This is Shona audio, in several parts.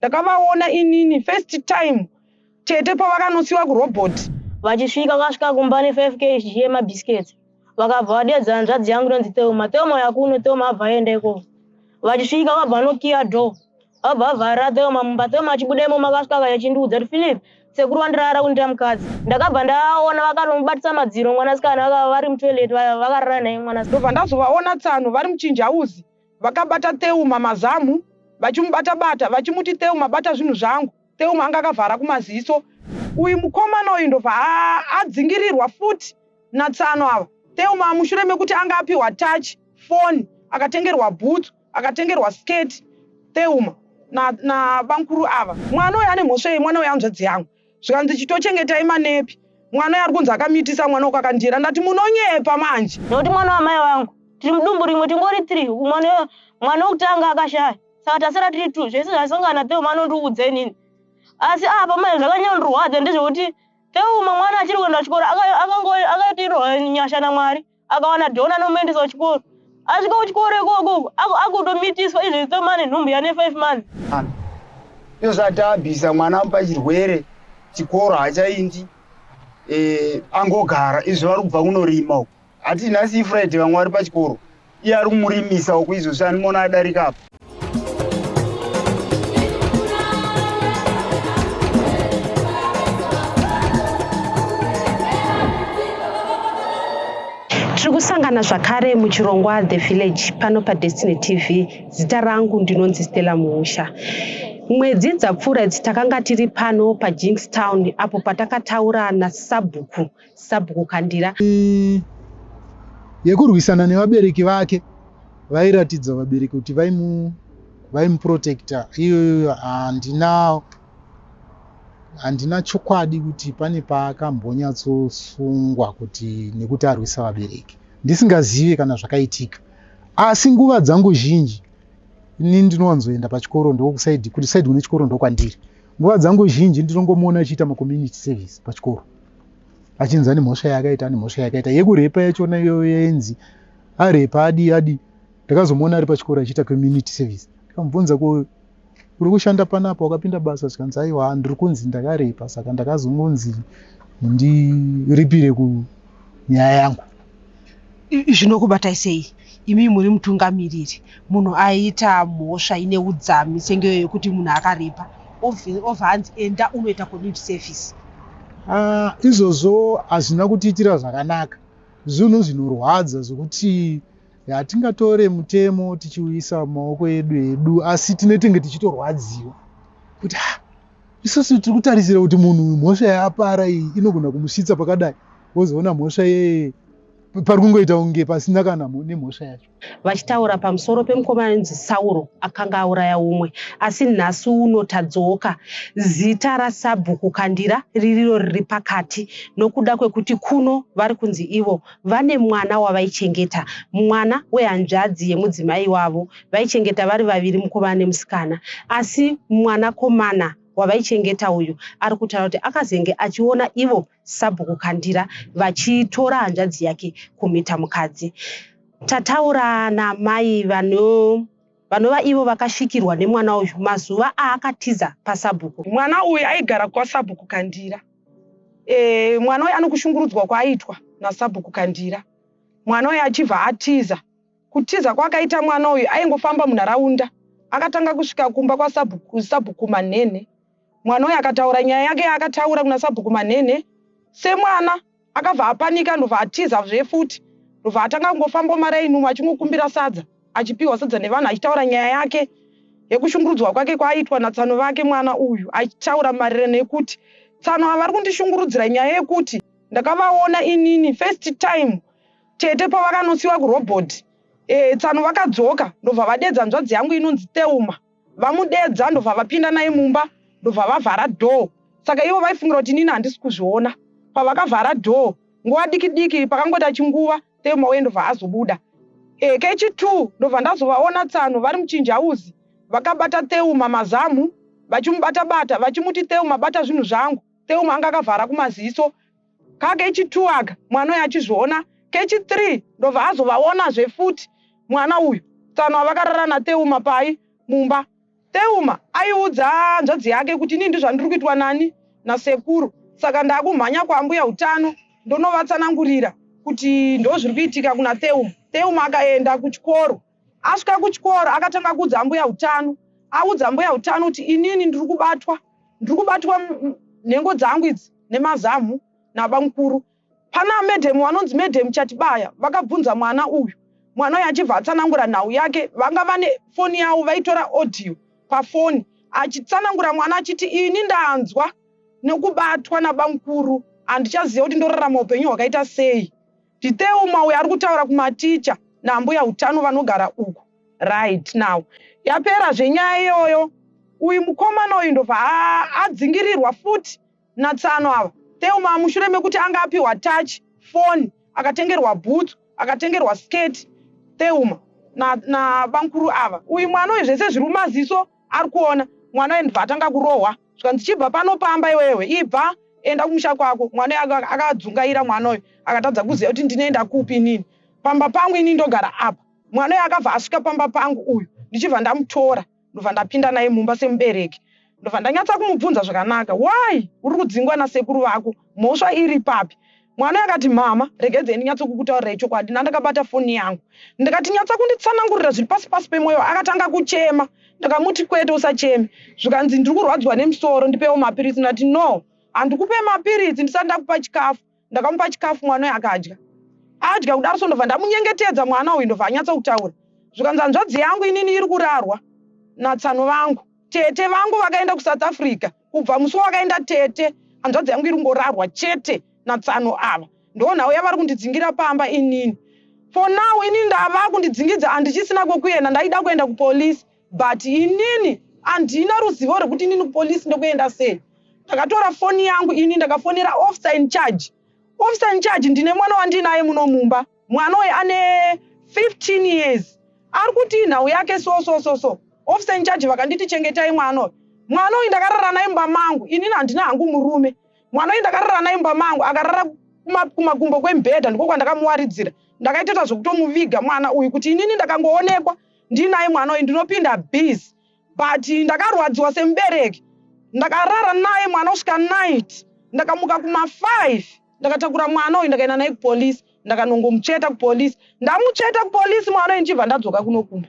Ndakavaona inini first time tete pavakanosiwa kurobot. Vachisvika vakasvika kumba ne5 kg yemabiscuits vakabva vadeedza hanzvadzi yangu inonzi Thelma. Thelma yakuno Thelma abva aenda ikoko. Vachisvika vabva vanokiya door vabva vavharira Thelma mumba. Thelma achibuda imomo akasvika akauya achindiudza kuti Philip sekuru vandirara kundiita mukadzi. Ndakabva ndaona vakatomubatisa madziro mwanasikana vari mutoilet vakarara naye mwanasikana. Ndobva ndazovaona tsano vari muchinjauzi Vakabata Theuma mazamu vachimubata bata vachimuti Theuma bata zvinhu zvangu. Theuma anga akavhara kumaziso. Uyu mukomana uyu ndobva adzingirirwa futi natsano ava. Theuma mushure mekuti anga apiwa touch phone akatengerwa bhutsu akatengerwa skirt Theuma nabamkuru na ava. Mwana uyu ane mhosva yei mwana uyu hanzvadzi yangu. Zvikanzi chitochengetai manepi mwana uyu ari kunzi akamitisa mwana wekwaKandira ndati munonyepa manje. Nekuti mwana wamai vangu tiri mudumbu rimwe tingori three mwana mwana wekutanga akashaya saka tasara tiri two zvese zvasangana naTheuma anondiudza inini asi apa manje zvakanyanya ndezvekuti Theuma mwana achiri kuenda kuchikoro akaitirwa nyasha naMwari akawana dhona anomuendesa kuchikoro asvika kuchikoro ikoko akutomitiswa izvezvi Theuma ane nhumbu yane 5 months. Izvozvo abvisa mwana pachirwere chikoro hachaindi eh, angogara izvo vari kubva kunorima uko hati nhasi ifriday vamwe vari pachikoro iye ari kumurimisa uku izvozvi animoona adarika apa. Tiri kusangana zvakare muchirongwa The Village pano paDestiny TV. Zita rangu ndinonzi Stella Muusha. Mwedzi dzapfuura idzi takanga tiri pano paJinx Town apo patakataura nasabhuku Sabhuku Kandira. Yekurwisana nevabereki vake vairatidza vabereki kuti vaimu vaimuprotecta iyoyo handina handina chokwadi kuti pane paakambonyatsosungwa kuti nekuti arwisa vabereki ndisingazive kana zvakaitika asi nguva dzangu zhinji ini ndinowanzoenda pachikoro ndokusaidi kuti saidi kune chikoro ndokwandiri nguva dzangu zhinji ndinongomuona achiita macommunity service pachikoro achinzi ane mhosva yaakaita ane mhosva yaakaita yekurepa yachona iyoyo yainzi arepa adii adii ndakazomuona ari pachikoro achiita community service ndikamubvunza ko uri kushanda panapa wakapinda basa zvikanzi aiwa ndiri kunzi ndakarepa saka ndakazongonzi ndiripire kunyaya yangu Zvinokubatai sei imi muri mutungamiriri munhu aita mhosva ine udzami senge yekuti munhu akarepa obva hanzi enda unoita community service? Ah, izvozvo hazvina kutiitira zvakanaka. Zvinhu zvinorwadza zvekuti hatingatore mutemo tichiuisa mumaoko edu hedu asi tinetenge tichitorwadziwa kuti ah, isusu tiri kutarisira kuti munhu uyu mhosva yaapara iyi inogona kumusvitsa pakadai wozoona mhosva yeye pari kungoita kunge pasina kana nemhosva yacho. Vachitaura pamusoro pemukomana anonzi Sauro akanga auraya umwe asi nhasi uno tadzoka. Zita raSabhuku Kandira ririro riri pakati nokuda kwekuti kuno vari kunzi ivo vane mwana wavaichengeta, mwana wehanzvadzi yemudzimai wavo. Vaichengeta vari vaviri mukomana nemusikana asi mwanakomana wavaichengeta uyu ari kutaura kuti akazenge achiona ivo Sabhuku Kandira vachitora hanzvadzi yake kumuita mukadzi. Tataura naamai vano vanova ivo vakasvikirwa nemwana uyu mazuva aakatiza pasabhuku. Mwana uyu aigara kwaSabhuku Kandira. E, mwana uyu anokushungurudzwa kwaaitwa naSabhuku Kandira. Mwana uyu achibva atiza. Kutiza kwaakaita mwana uyu aingofamba munharaunda. Akatanga kusvika kumba kwaSabhuku Sabhuku Manhenhe. Mwana uyu akataura nyaya yake yaakataura kuna Sabhuku Manhenhe semwana akabva apanika ndobva atiza zve futi ndobva atanga kungofamba mumaraini umu achingokumbira sadza achipiwa sadza nevanhu achitaura nyaya yake yekushungurudzwa kwake kwaaitwa natsano vake mwana uyu achitaura maererano ekuti tsano ava vari kundishungurudzira nyaya yekuti ndakavaona inini first time tete pavakanosiwa kurobot e, tsano vakadzoka ndobva vadedza hanzvadzi yangu inonzi Theuma Vamudedza ndobva vapinda naye mumba ndobva vavhara door saka ivo vaifungira kuti inini handisi kuzviona. Pavakavhara door nguva diki diki pakangoita chinguva Thelma uye ndobva azobuda. E, kechi two ndobva ndazovaona tsano vari muchinjauzi vakabata Thelma mazamu vachimubata bata vachimuti Thelma bata zvinhu zvangu. Thelma anga akavhara kumaziso Kakechi two aka mwana uyu achizviona. Kechi three ndobva azovaonazve futi mwana uyu. Tsano vakarara naTheuma pai mumba. Theuma aiudza hanzvadzi yake kuti inini ndizvandiri kuitwa nani nasekuru saka ndakumhanya kwaambuya utano ndonovatsanangurira kuti ndozviri kuitika kuna Theuma. Theuma akaenda kuchikoro. Asvika kuchikoro akatanga kuudza ambuya utano. Audza ambuya utano kuti inini ndiri kubatwa, ndiri kubatwa nhengo dzangu idzi nemazamu nabamukuru. Pana madam vanonzi madam Chatibaya vakabvunza mwana uyu. Mwana uyu achibva atsanangura nhau yake. Vanga vane foni yavo vaitora audio pafoni achitsanangura mwana achiti ini ndanzwa nekubatwa nabamukuru handichaziva kuti ndorarama upenyu hwakaita sei. NdiTheuma uyo ari kutaura kumaticha naambuya utano vanogara uku right now. Yapera zvenyaya iyoyo uyu mukomana uyu ndobva adzingirirwa futi natsano ava. Thelma mushure mekuti anga apiwa touch phone akatengerwa bhutsu akatengerwa skirt Thelma nabankuru na ava. Uyu mwana uyu zvese zviri mumaziso ari kuona mwana uyu ndobva atanga kurohwa zvikanzi chibva pano pamba iwewe ibva enda kumusha kwako. Mwana uyu akadzungaira mwana uyu akatadza kuziva kuti ndinoenda kupi inini pamba pangu ini ndogara apa. Mwana uyu akabva asvika pamba pangu uyu ndichibva ndamutora ndobva ndapinda naye mumba semubereki ndobva ndanyatsa kumubvunza zvakanaka why uri kudzingwa nasekuru vako mhosva iri papi mwana akati mama regedzei ndinyatsokukutaurirai chokwadi ndandakabata foni yangu ndikati nyatsa kunditsanangurira zviri pasi pasi pemwoyo akatanga kuchema ndakamuti kwete usacheme zvikanzi ndiri kurwadziwa nemusoro ndipewo mapiritsi ndati no handikupe mapiritsi ndisati ndakupa chikafu Ndakamupa chikafu mwana uyu akadya. Adya kudaro so ndobva ndamunyengetedza mwana uyu ndobva anyatsa kutaura. Zvikanzi hanzvadzi yangu inini iri kurarwa natsano vangu. Tete vangu vakaenda kuSouth Africa kubva musi wakaenda tete hanzvadzi yangu iri kungorarwa chete natsano ava. Ndonhau yavari kundidzingira pamba inini. For now inini ndava kundidzingidza handichisina kwekuenda ndaida kuenda kupolice but inini handina ruzivo rwekuti inini kupolice ndokuenda sei. Ndakatora foni yangu ini ndakafonera officer in charge. Officer in charge ndine mwana wandinaye muno mumba. Mwana uyu ane 15 years. Ari kuti nhau yake so so so so. Officer in charge vakanditi chengetai mwana uyu. Mwana uyu ndakarara naye mumba mangu. Inini handina hangu murume. Mwana uyu ndakarara naye mumba mangu akarara kumakumbo kwemubhedha ndiko kwandakamuwaridzira. Ndakaitoita zvekutomuviga mwana uyu kuti inini ndakangoonekwa ndinaye mwana uyu ndinopinda busy. But ndakarwadziwa semubereki. Ndakarara naye mwana kusvika night. Ndakamuka kuma 5 ndakatakura mwana uyu ndakaenda naye kupolice ndakanongomutsveta kupolice. Ndamutsveta kupolice mwana uyu ndichibva ndadzoka kuno kumba.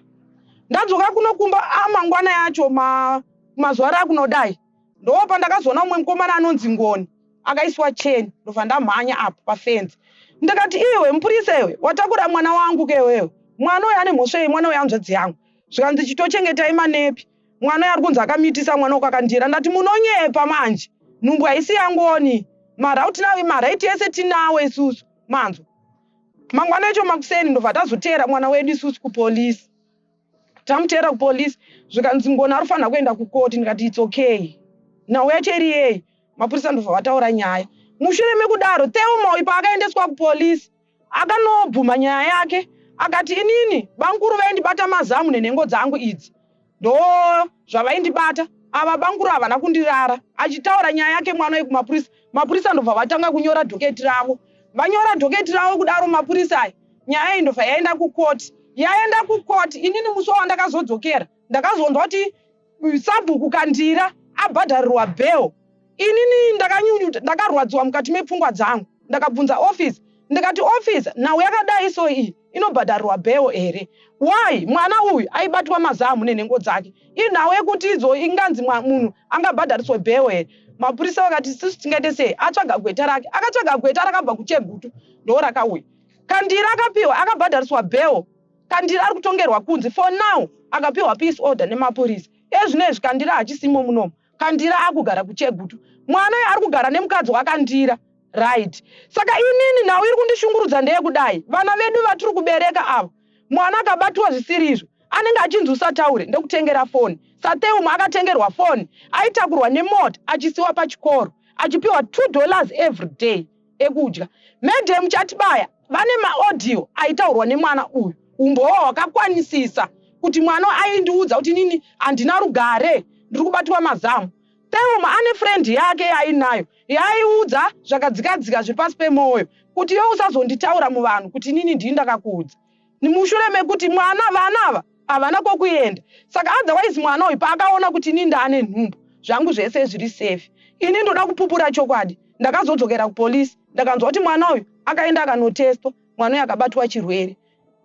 Ndadzoka kuno kumba amangwana yacho ma mazuva rakunodai ndopandakazoona umwe mukomana anonzi Ngoni akaiswa cheni ndobva ndamhanya apo pafenzi ndikati iwe mupurisa iwe watakura mwana wangu ke iwewe mwana uyu ane mhosva yei mwana uyu hanzvadzi yangu zvikanzi chitochengetai manepi mwana uyu ari kunzi akamitisa mwana wekwaKandira ndati munonyepa manje nhumbu haisi yangoni marauti maraiti ese tinawo isusu manzwa mangwana echo makuseni ndobva tazoteera mwana wedu isusu kupolisi tamuteera kupolisi zvikanzi ngoni ari kufanira kuenda kukoti ndikati its okay nhau yacho iri yei mapurisa ndobva vataura nyaya mushure mekudaro Thelma uyu paakaendeswa kupolisi Akanobvuma nyaya yake akati inini bamkuru vaindibata mazamu nenhengo dzangu idzi ndo zvavaindibata ava bamkuru havana kundirara achitaura nyaya yake mwana wekumapurisa mapurisa ndobva vatanga kunyora dhoketi ravo vanyora dhoketi ravo kudaro mapurisa aya nyaya iyi ndobva yaenda kukoti yaenda kukoti inini musi wandakazodzokera ndakazonzwa kuti Sabhuku Kandira abhadharirwa bail. Inini ndakanyunyuta, ndakarwadziwa mukati mepfungwa dzangu. Ndakabvunza office ndikati office nhau yakadai so iyi inobhadharirwa bail here? Why mwana uyu aibatwa mazamu nenhengo dzake? Inhau yekuti idzo inganzi munhu angabhadhariswe bail here? Mapurisa vakati isusu tingaite sei? Atsvaga gweta rake. Akatsvaga gweta rakabva kuChegutu ndorakauya. Kandira akapiwa akabhadhariswa bail. Kandira ari kutongerwa kunzi for now akapiwa peace order nemapurisa. Ezvinezvi Kandira hachisimo munomu. Kandira akugara kuChegutu. Mwana uyu ari kugara nemukadzi waKandira. Right. Saka inini nhau iri kundishungurudza ndeyekudai. Vana vedu vatiri kubereka ava. Mwana akabatwa zvisiri izvo anenge achinzi usataure ndokutengera foni. SaTheuma akatengerwa foni aitakurwa nemota achisiwa pachikoro achipiwa $2 every day. ekudya. Madam Chatibaya vane maaudio aitaurwa nemwana uyu, umbowo hwakakwanisisa kuti mwana aindiudza kuti inini handina rugare, ndiri kubatwa mazamu. Thelma ane friend yake yaainayo yaaiudza zvakadzikadzika zviri pasi pemoyo kuti iwe usazonditaura muvanhu kuti inini ndini ndakakuudza. Mushure mekuti mwana vana ava Havana kwokuenda. Saka otherwise mwana uyu paakaona kuti ini ndaane nhumbu, zvangu zvese zviri safe. Ini ndoda kupupura chokwadi. Ndakazodzokera kupolice ndakanzwa kuti mwana uyu akaenda akanotestwa, mwana uyu akabatwa chirwere.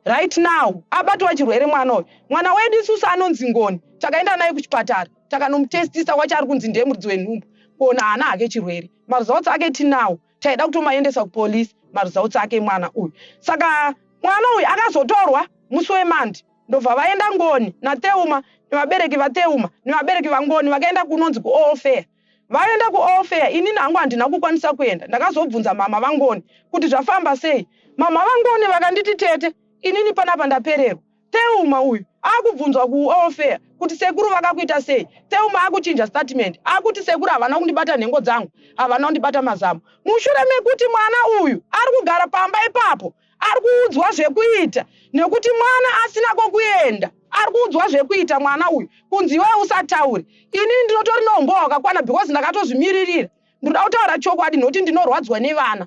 Right now abatwa chirwere mwana uyu. Mwana wedu isusu anonzi Ngoni, takaenda naye kuchipatara takanomutestisa wacho ari kunzi ndiye muridzi wenhumbu. Kuona haana hake chirwere. Maresults ake tinawo. Taida kutomaendesa kupolice maresults ake mwana uyu. Saka mwana uyu akazotorwa musi weMonday ndobva vaenda Ngoni naTheuma nevabereki vaTheuma nevabereki vaNgoni vakaenda kunonzi kuAll Fair. Vaenda kuAll Fair inini hangu handina kukwanisa kuenda. Ndakazobvunza mama vaNgoni kuti zvafamba sei. Mama vaNgoni vakanditi tete inini panapa ndapererwa. Theuma uyu akubvunzwa kuAll Fair kuti sekuru vakakuita sei. Theuma akuchinja statement akuti sekuru havana kundibata nhengo dzangu, havana kundibata mazamu. Mushure mekuti mwana uyu ari kugara pamba ipapo ari kuudzwa zvekuita nekuti mwana asina kokuenda ari kuudzwa zvekuita mwana uyu kunzi iwewe usataure. Inini ndinotori neumbowo hwakakwana because ndakatozvimiririra. Ndinoda kutaura chokwadi nokuti ndinorwadzwa nevana.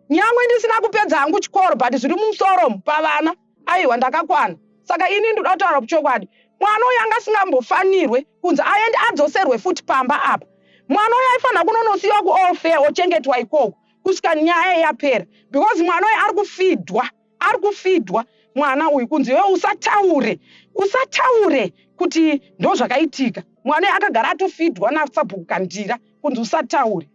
Nyangwe ndisina kupedza hangu chikoro but zviri mumusoro umu pavana aiwa ndakakwana. Saka ini ndinoda kutaura chokwadi. Mwana uyu anga asingambofanirwe kunzi aende adzoserwe futi pamba apa. Mwana uyu aifanira kunonosiyiwa kuAll Fair ochengetwa ikoko kusvika nyaya yapera because mwana uyu ari kufidwa, ari kufidwa mwana uyu kunzi iwe usataure, usataure kuti ndozvakaitika. Mwana uyu akagara atofidwa nasabhuku Kandira kunzi usataure.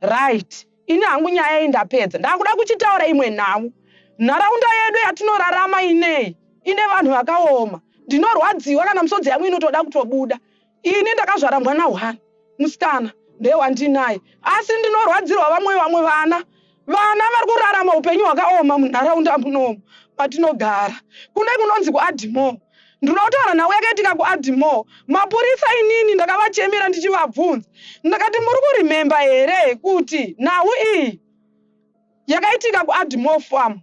Right, ini hangu nyaya iyi ndapedza, ndakuda kuchitaura imwe nhau. Nharaunda yedu yatinorarama ineyi ine vanhu vakaoma. Ndinorwadziwa kana misodzi yangu inotoda kutobuda. Ini ndakazvara mwana one musikana ndiye wandinaye, asi ndinorwadzirwa vamwe vamwe vana. Vana vari kurarama upenyu hwakaoma munharaunda munomu matinogara. Kune kunonzi kuAdmore. Ndinoda kutaura nhau yakaitika kuAdmore. Mapurisa inini ndakavachemera ndichivabvunza. Ndakati muri kurimemba here kuti nhau iyi yakaitika kuAdmore farm.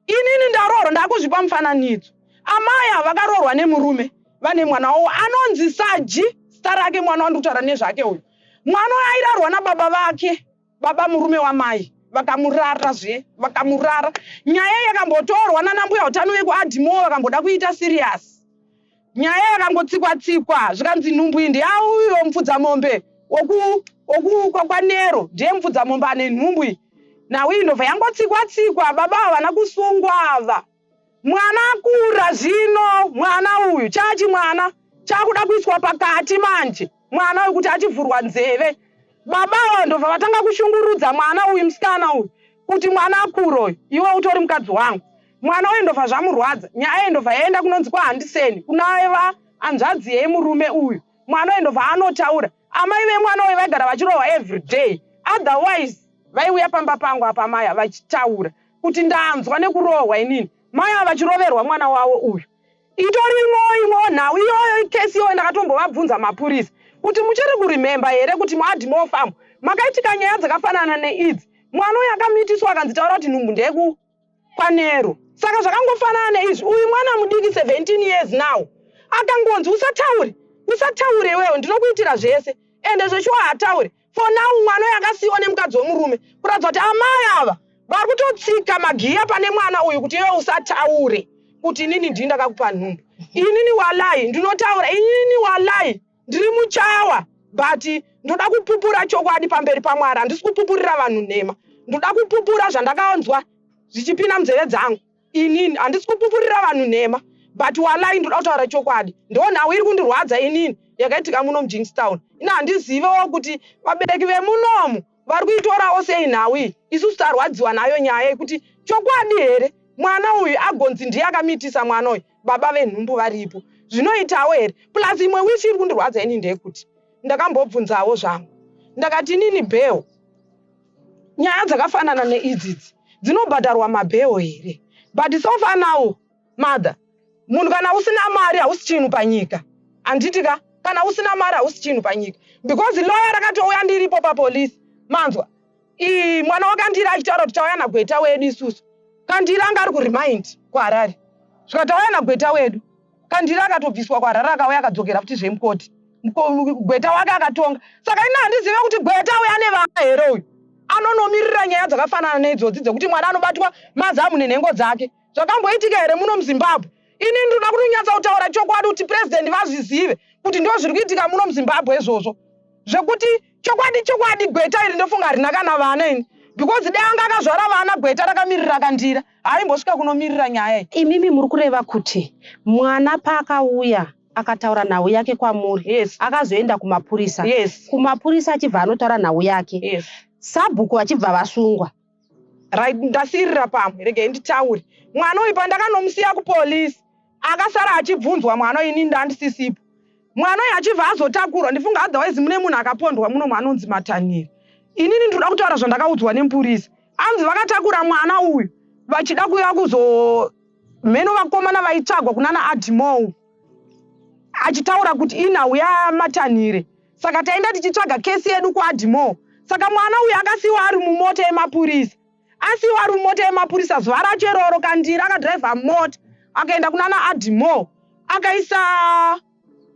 Inini ndaroorwa ndakuzvipa mufananidzo. Amai ava vakaroorwa nemurume vane mwana wavo anonzi Saji, zita rake mwana wandiri kutaura nezvake uyu. Mwana uyu airarwa nababa vake, baba murume wamai vakamurara zve vakamurara. Nyaya yakambotorwa nana mbuya utano vekuAdmore vakamboda kuita serious. Nyaya yakangotsikwa tsikwa zvikanzi nhumbu iyi ndeyauyo mupfudzamombe wokukwaNero ndiye mupfudzamombe ane nhumbu iyi. Nhau iyi ndobva yangotsikwa tsikwa baba havana kusungwa ava. Mwana akura zvino mwana uyu chachi mwana chakuda kuiswa pakati manje mwana uyu kuti achivhurwa nzeve. Baba ava ndobva vatanga kushungurudza mwana uyu musikana uyu kuti mwana akura uyu iwe utori mukadzi wangu. Mwana uyu ndobva zvamurwadza. Nyaya iyi ndobva yaenda kunonzi kwaHandiseni kunaiva hanzvadzi yemurume uyu. Mwana uyu ndobva anotaura. Amai vemwana uyu vaigara vachirohwa everyday otherwise vaiuya pamba pangu apa amai ava vachitaura kuti ndanzwa nekurohwa inini. Mai ava vachiroverwa mwana wavo uyu. Itori imwewo imwewo nhau iyoyo kesi iyoyo ndakatombovabvunza mapurisa kuti muchiri kuremember here kuti muAdmore farm makaitika nyaya dzakafanana neidzi. Mwana uyu akamitiswa akanzi taura kuti nhumbu ndeyeku kwaNero. Saka zvakangofanana neizvi uyu mwana mudiki 17 years now akangonzi usataure usataure iwewe ndinokuitira zvese ende zveshuwa haataure. For now mwana uyu akasiiwa nemukadzi wemurume kuratidza kuti amai ava vari kutotsika magiya pane mwana uyu kuti iwe usataure kuti inini ndini ndakakupa nhumbu. Inini walai ndinotaura inini walai ndiri muchawa but ndoda kupupura chokwadi pamberi paMwari handisi kupupurira vanhu nhema. Ndoda kupupura zvandakanzwa zvichipinda munzeve dzangu. Inini handisi kupupurira vanhu nhema but walai ndoda kutaura chokwadi. Ndonhau iri kundirwadza inini yakaitika muno muJinkstown. Ini handizivewo kuti vabereki vemunomu vari kuitorawo sei nhau iyi. Isusu tarwadziwa nayo nyaya yekuti chokwadi here mwana uyu agonzi ndiye akamitisa mwana uyu baba venhumbu varipo. Zvinoitawo here? Plus imwe wish iri kundirwadza ini ndeyekuti ndakambobvunzawo zvangu ndakati inini bail nyaya dzakafanana neidzidzi dzinobhadharwa mabail here? But so far now mother munhu kana usina mari hausi chinhu panyika handiti ka? Kana usina mari hausi chinhu panyika because lawyer rakatouya ndiripo papolice manzwa ii mwana waKandira achitaura kuti tauya nagweta wedu isusu. Kandira anga ari kuremind kuHarare zvikati tauya nagweta wedu. Kandira akatobviswa kuHarare akauya akadzokera futi zvemukoti gweta wake akatonga. Saka ini handizive kuti gweta uyu ane vana here uyu anonomirira nyaya dzakafanana neidzodzi dzekuti mwana anobatwa mazamu nenhengo dzake. Zvakamboitika here muno muZimbabwe? Ini ndinoda kutonyatsa kutaura chokwadi kuti president vazvizive kuti ndo zviri kuitika muno muZimbabwe izvozvo. Zvekuti chokwadi chokwadi gweta iri ndofunga harina kana vana ini because dai anga akazvara vana gweta rakamirira Kandira haimbosvika kunomirira nyaya iyi. Imimi muri kureva kuti mwana paakauya akataura nhau yake kwamuri akazoenda kumapurisa kumapurisa achibva anotaura nhau yake sabhuku vachibva vasungwa. Right, ndasiirira pamwe, regai nditaure. Mwana uyu pandakanomusiya kupolice akasara achibvunzwa mwana uyu, ini ndandisisipo. Mwana uyu achibva azotakurwa, ndifunga otherwise mune munhu akapondwa muno anonzi Mataniri. Inini ndinoda kutaura zvandakaudzwa nemupurisa. Anzi vakatakura mwana uyu vachida kuuya kuzo mheno vakomana vaitsvagwa kunana Admore achitaura kuti inhau yaMatanhire. Saka taenda tichitsvaga kesi yedu kuAdmore. Saka mwana uyu akasiiwa ari mumota yemapurisa. Asiiwa ari mumota yemapurisa zuva racho iroro Kandira akadhiraivha mota akaenda kunana Admore akaisa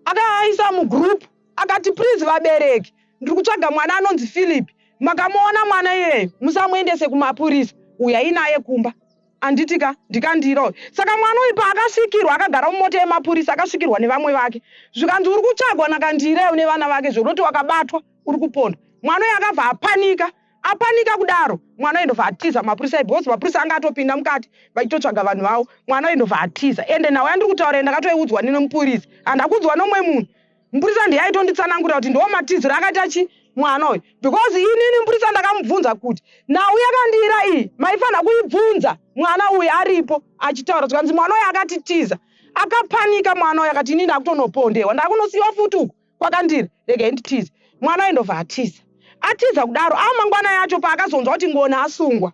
akaisa mugroup akati please vabereki ndiri kutsvaga mwana anonzi Philip makamuona mwana iyeyo musamuendese kumapurisa uyai naye kumba. Anditi ka ndiKandira uyu. Saka mwana uyu paakasvikirwa akagara mumota yemapurisa akasvikirwa nevamwe vake. Zvikanzi uri kutsvagwa naKandira nevana vake zvekutoti wakabatwa uri kupondwa. Mwana uyu akabva apanika. Apanika kudaro mwana uyu ndobva atiza mapurisa because mapurisa anga atopinda mukati vachitotsvaga vanhu vavo. Mwana uyu ndobva atiza. Ende nhau yandiri kutaura iyi ndakatoiudzwa nemupurisa. Handakuudzwa nomumwe munhu. Mupurisa ndiye aitonditsanangurira kuti ndiwo matiziro akaita chi mwana uyu because inini mupurisa ndakamubvunza kuti nhau yakandiira iyi maifanira kuibvunza mwana uyu aripo achitaura zvikanzi mwana uyu akatitiza akapanika mwana uyu akati ini ndakutonopondewa ndakunosiyiwa futi uku kwakandiri regai nditize mwana uyu ndobva atiza atiza kudaro amangwana yacho paakazonzwa kuti Ngoni asungwa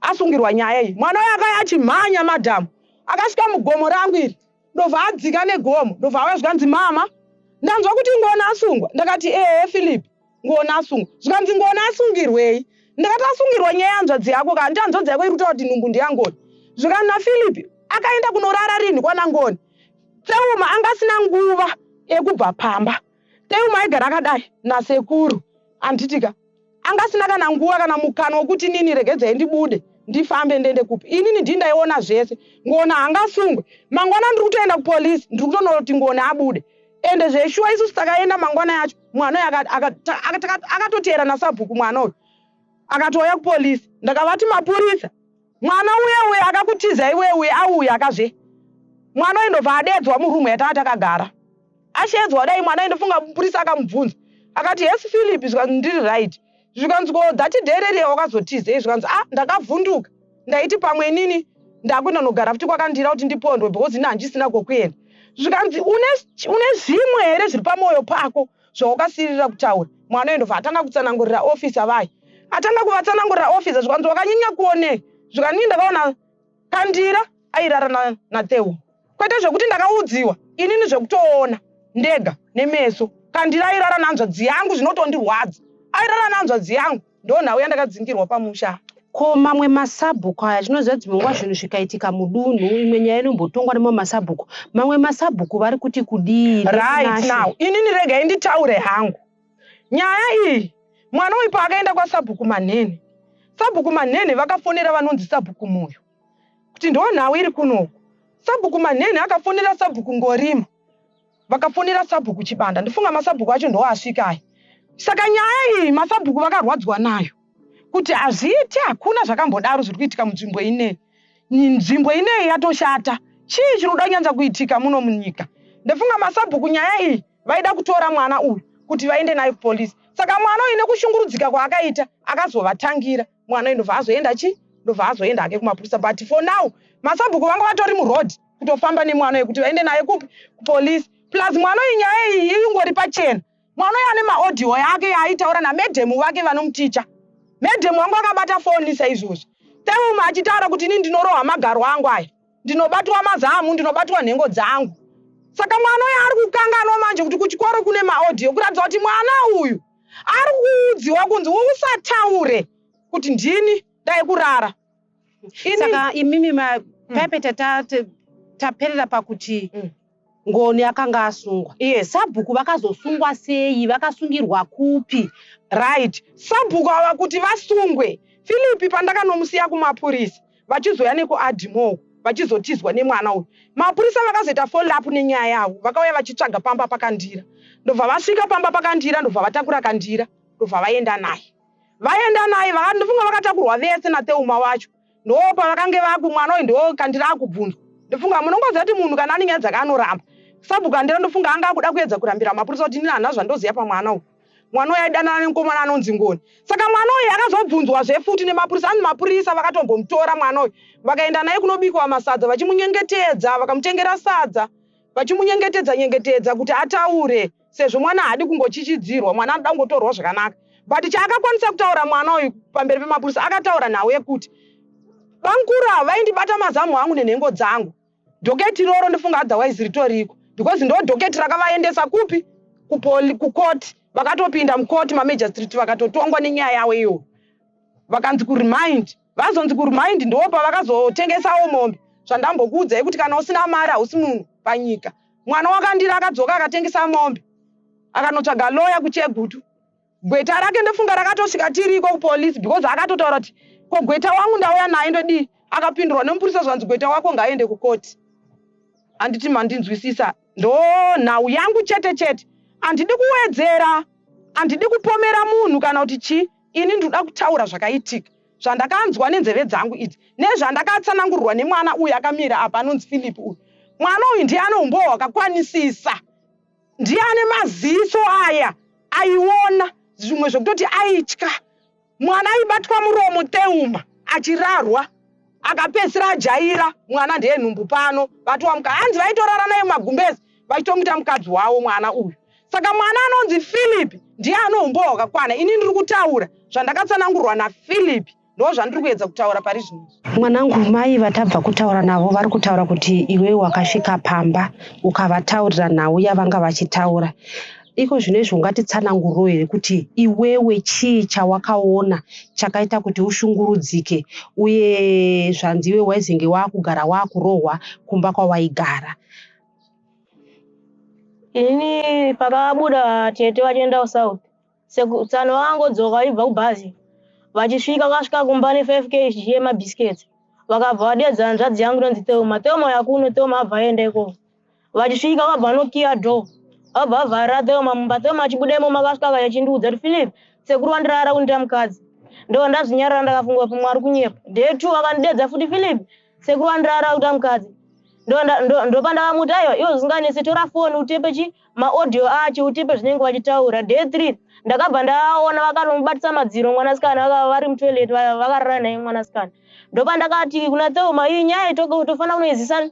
asungirwa nyaya iyi mwana uyu akauya achimhanya madhamu akasvika mugomo rangu iri ndobva adzika negomo ndobva auya zvikanzi mama ndanzwa kuti Ngoni asungwa ndakati ehe Philip Ngoni asungwa zvikanzi Ngoni asungirwei ndakati asungirwa nyaya yehanzvadzi yako ka hanti hanzvadzi yako iri kutaura kuti nhumbu ndeyaNgoni zvikanzi naPhilip akaenda kunorara rinhi kwana Ngoni Tseuma anga asina nguva yekubva pamba Tseuma aigara akadai nasekuru anditika anga asina kana nguva kana mukana wekuti inini regedzai ndibude ndifambe ndiende kupi inini ndii ndaiona zvese Ngoni haangasungwe mangwana ndiri kutoenda kupolisi ndiri kutonoti Ngoni abude ende zveshuwa isusu takaenda mangwana yacho mwana uyu akatoteera nasabhuku mwana uyu akatouya kupolisi ndakavati mapurisa mwana uye uye akakutiza iwe uye auya akazve mwana uyu ndobva adedzwa murumu yatanga takagara Ashedzwa dai mwana ndofunga mupurisa akamubvunza akati yes Philip zvikanzi ndiri right zvikanzi ko that day reriya wakazotizei zvikanzi ah ndakavhunduka ndaiti pamwe inini ndakuenda nogara futi kwakandira kuti ndipondwe because ini handisina kwekuenda zvikanzi une, une zvimwe here zviri pamwoyo pako zvawakasirira kutaura mwana uyo ndobva atanga kutsanangurira officer vaye atanga kuvatsanangurira officer zvikanzi wakanyanya kuonei zvikanzi ndakaona Kandira airara na, naTheu kwete zvekuti ndakaudziwa inini zvekutoona ndega nemeso. Kandira airara nehanzvadzi yangu zvinotondirwadza. Airara nehanzvadzi yangu ndonhau yandakadzingirwa pamusha. Ko mamwe masabhuku aya tinoziva dzimwe nguva zvinhu zvikaitika mudunhu imwe nyaya inombotongwa nemamwe masabhuku. Mamwe masabhuku vari kuti kudii? Right now inini regai nditaure hangu. Nyaya iyi mwana uyu paakaenda kwasabhuku Manhene, sabhuku Manhene vakafonera vanonzi sabhuku Moyo kuti ndonhau iri kunoku. Sabhuku Manhene akafonera sabhuku Ngorima, vakafonera sabhuku Chibanda. Ndifunga masabhuku acho ndoasvika aya. Saka nyaya iyi masabhuku vakarwadzwa nayo kuti hazviiti, hakuna zvakambodaro zviri kuitika munzvimbo ineyi. Nzvimbo ineyi yatoshata. Chii chiri kuda kunyanya kuitika muno munyika? Ndofunga masabhuku nyaya iyi vaida kutora mwana uyu kuti vaende naye kupolice saka mwana uyu nekushungurudzika kwaakaita akazovatangira mwana uyu ndobva azoenda chi ndobva azoenda hake kumapurisa but for now masabhuku vanga vatori muroad kutofamba nemwana uyu kuti vaende naye kupi kupolice plus mwana uyu nyaya iyi ingori pachena mwana uyu ane maaudio yake yaaitaura namedhemu vake vanomuticha medhemu wangu akabata foni saizvozvi teuma achitaura kuti ini ndinorohwa magaro angu aya ndinobatwa mazamu ndinobatwa nhengo dzangu saka mwana uyu ari kukanganwa manje kuti kuchikoro kune maaudio kuratidza kuti mwana uyu ari kuudziwa kunzi usataure kuti ndini ndaikurara saka imimi paipe taperera pakuti Ngoni akanga asungwa. Yes. Sabhuku vakazosungwa sei? Vakasungirwa kupi? Right. Sabhuku ava kuti vasungwe. Philip pandakanomusiya kumapurisa vachizouya nekuAdmore. Vachizotizwa nemwana uyu. Mapurisa vakazoita follow up nenyaya yavo, vakauya vachitsvaga pamba paKandira. Ndobva vasvika pamba paKandira, ndobva vatakura Kandira, ndobva vaenda naye. Vaenda naye, ndofunga vakatakurwa vese naTheuma wacho. Ndopavakange vaku mwana uyu ndo Kandira akubvunzwa. Ndofunga munongoziva kuti munhu kana ane nyaya dzake anoramba. Sabhuku Kandira ndofunga anga akuda kuedza kurambira mapurisa kuti ini handina zvandoziva pamwana uyu. Mwana uyu aidanana nemukomana anonzi Ngoni. Saka mwana uyu akazobvunzwazve futi nemapurisa. Anzi mapurisa vakatombomutora mwana uyu vakaenda naye kunobikwa masadza vachimunyengetedza, vakamutengera sadza vachimunyengetedza nyengetedza kuti ataure sezvo mwana haadi kungochichidzirwa, mwana anoda kungotorwa zvakanaka. But chaakakwanisa kutaura mwana uyu pamberi pemapurisa, akataura nhau yekuti bamukuru ava vaindibata mazamu angu nenhengo dzangu. Dhoketi iroro ndofunga otherwise ritoriko because ndo dhoketi rakavaendesa kupi kukoti. Vakatopinda mukoti mamagistrate vakatotongwa nenyaya yavo iyoyo, vakanzi kuremind, vazonzi kuremind ndo pavakazotengesawo mombe. Zvandambokuudzai kuti kana usina mari hausi munhu panyika. Mwana waKandira akadzoka akatengesa mombe akanotsvaga loya kuChegutu. Gweta rake ndofunga rakatosvika tiriko kupolisi because akatotaura kuti ko gweta wangu ndauya naye ndodii? Akapindurwa nemupurisa zvanzi gweta wako ngaaende kukoti. Handiti mandinzwisisa? Ndo nhau yangu chete chete. Handidi kuwedzera, handidi kupomera munhu kana kuti chii. Ini ndinoda kutaura zvakaitika, zvandakanzwa nenzeve dzangu idzi nezvandakatsanangurirwa nemwana uyu akamira apa anonzi Philip uyu. Mwana uyu ndiye ane umbowo hwakakwanisisa. Ndiye ane maziso aya aiona zvimwe zvekutoti aitya. Mwana aibatwa muromo Theuma achirarwa akapedzisira ajaira mwana ndiye nhumbu pano vatowamuka hanzi vaitorara naye mumagumbezi vachitomuita mukadzi wavo mwana uyu. Saka mwana anonzi Philip ndiye ane umbowo hwakakwana. Ini ndiri kutaura zvandakatsanangurwa naPhilip, ndo zvandiri kuedza kutaura pari zvino. Mwanangu, mai vatabva kutaura navo vari kutaura kuti iwe wakasvika pamba ukavataurira nhau yavanga vachitaura. Iko zvino izvi ungatitsananguriro here kuti iwewe chii chawakaona chakaita kuti ushungurudzike uye zvanzi iwe waizenge wakugara wakurohwa kumba kwawaigara? Ini pakabuda tete vachienda kuSouth, tsano vangodzoka vachibva kubhazi, vachisvika vakasvika kumba ne5 kg yemabiscuits, vakabva vadeedza hanzvadzi yangu inonzi Theuma. Theuma yakuno, Theuma abva aenda ikoko. Vachisvika vabva vanokiya door, vabva vavharira Theuma mumba. Theuma achibuda imomo akasvika akachindiudza kuti Philip, sekuru vandirara kundiita mukadzi. Ndo ndazvinyarara ndakafunga kuti pamwe ari kunyepa. Day 2 vakandideedza futi, Philip, sekuru vandirara kundiita mukadzi. Ndopandakamuti aiwa iwe zvisinganetsi, tora foni utepe chi maaudio acho utepe zvinenge vachitaura. Day 3 ndakabva ndaona vakanomubatisa madziro mwanasikana, vari mutoilet vakarara naye mwanasikana. Ndopandakati kuna Theuma, iyi nyaya tofanira kunoizisa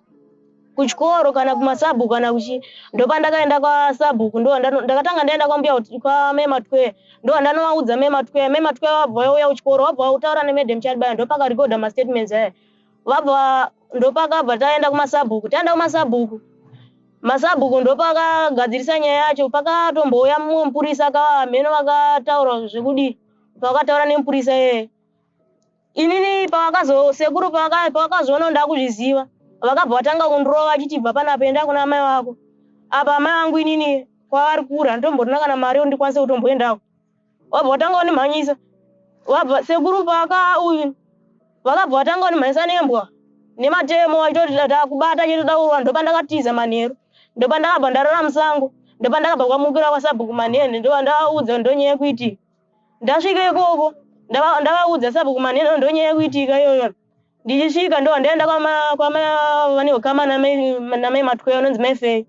kuchikoro kana kumasabhuku kana kuchi. Ndopandakaenda kwasabhuku, ndakatanga ndaenda kwambuya kwamai Matweya, ndo ndanovaudza mai Matweya. Mai Matweya vabva vauya kuchikoro, vabva vautaura nemadam Chadibaya, ndopakarekodha mastatements aya. Vabva ndopakabva taenda kumasabhuku, taenda kumasabhuku, masabhuku ndopakagadzirisa nyaya yacho. Pakatombouya mumwe mupurisa mheno vakataura zvekudii, vakataura nemupurisa iyeye. Inini pavakazo sekuru pavakazoona ndakuzviziva, vakabva vatanga kundirova vachiti bva panapa enda kuna amai vako. Apa amai vangu inini kwavari kure handitomborina kana mari yekuti ndikwanise kutomboendako. Vabva vatanga kundimhanyisa. Vabva sekuru pavaka uyu vakabva vatanga kundimhanyisa nembwa nematemo vachitoti takubata chetoda kurwa. Ndopandakatiza manheru, ndopandakabva ndarara musango, ndopandakabva kwamukira kwasabhuku Manhene, ndovandaudza ndonyaya yekuitika. Ndasvika ikoko ndavaudza sabhuku Manhene ndonyaya yekuitika iyoyo. Ndichisvika ndo ndaenda kwama vane ukama namai Matweya anonzi mai Fei.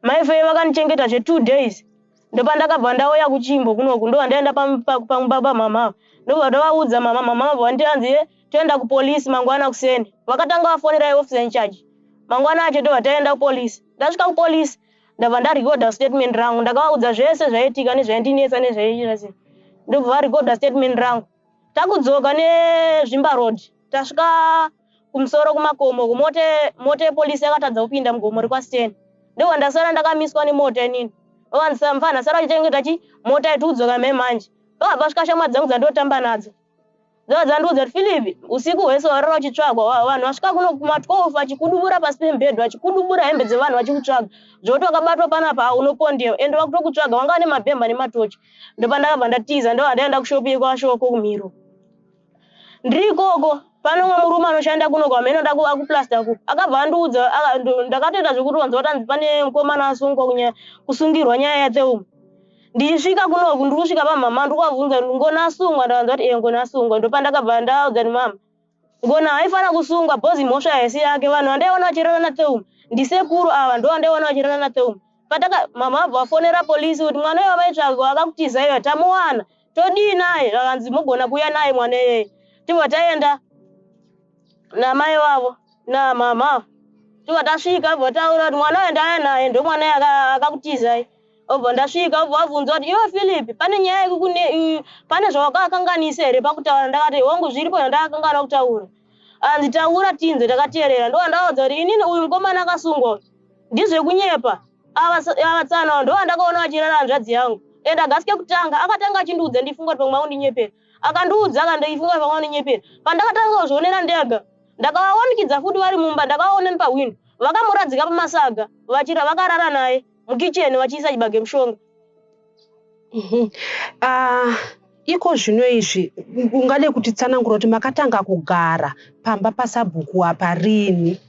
Mai Fei vakandichengeta zve 2 days. Ndopandakabva ndauya kuchimbo kunoku, ndo ndaenda pamba pamama, ndobva ndavaudza mama. Mama vabva vandianzi toenda kupolisi mangwana kuseni. Vakatanga vafonera officer in charge. Mangwana acho ndobva taenda kupolisi. Ndasvika kupolisi ndabva ndarekodha statement rangu, ndakavaudza zvese zvaiitika nezvaindinetsa nezvaiita, ndobva varekodha statement rangu. Takudzoka neZvimba Road, tasvika kumusoro kumakomo, mota yepolisi yakatadza kupinda mugomo rekwaSteni. Ndobva ndasara ndakamiswa nemota inini. Mfana sara achichengeta chi mota yetu kudzoka mhe manje. Ndobva pasvika shamwari dzangu dzandotamba nadzo, dzobva dzandiudza kuti Philip, usiku hwese warara uchitsvagwa, vanhu vasvika kuno kuma12 vachikudubura pasi pemubhedha, vachikudubura hembe dzevanhu vachikutsvaga, zvokuti wakabatwa panapa unopondewa, ende vakutokutsvaga vanga vane mabhemba nematochi. Ndopandakabva ndatiza, ndobva ndaenda kushopu yekwashoko kumhiro. Ndiri ikoko Pane umwe murume anoshanda kuno kwamene akuplasta ku akabva andiudza ndakatoita zvekuronza kuti anzi pane mukomana asungwa kusungirwa nyaya yaTheuma. Ndichisvika kunoku ndiri kusvika pamama ndiri kuvabvunza kuti Ngoni asungwa ndakanzwa kuti ee Ngoni asungwa ndopandakabva ndaudza kuti mama Ngoni haifanira kusungwa bhozi mhosva haisi yake vanhu vandaiona vachirara naTheuma ndisekuru ava ndo vandaiona vachirara naTheuma. Pataka mama vabva vafonera polisi kuti mwana uyo wamaitsvaga akakutiza iyo tamuwana todii naye zvakanzi mogona kuuya naye mwana iyeye tibva taenda namai vavo namama tibva tasvika bva taura kuti mwana uyo ndauya naye ndomwana uyo akakutizai obva ndasvika obva vabvunza kuti iwe Philip pane nyaya yekukune pane zvawakakanganisa here pakutaura ndakati hongu zviripo zvandakakanganwa kutaura anzi taura tinzwe takateerera ndovandaudza kuti inini uyu mukomana akasungwa uyu ndizvekunyepa Ava ava tsano ava ndovandakaona vachirara hanzvadzi yangu and hagasike kutanga akatanga achindiudza ndifunga kuti pamwe akundinyepera akandiudza akandifunga kuti pamwe akundinyepera pandakatanga kuzvionera ndega ndakavawanikidza futi vari mumba ndakavaona nepahwindo vakamuradzika pamasaga vachira vakarara naye mukicheni vachiisa chibage mushonga. Ah, iko zvino izvi ungade kutitsanangura kuti makatanga kugara pamba pasabhuku apa rini?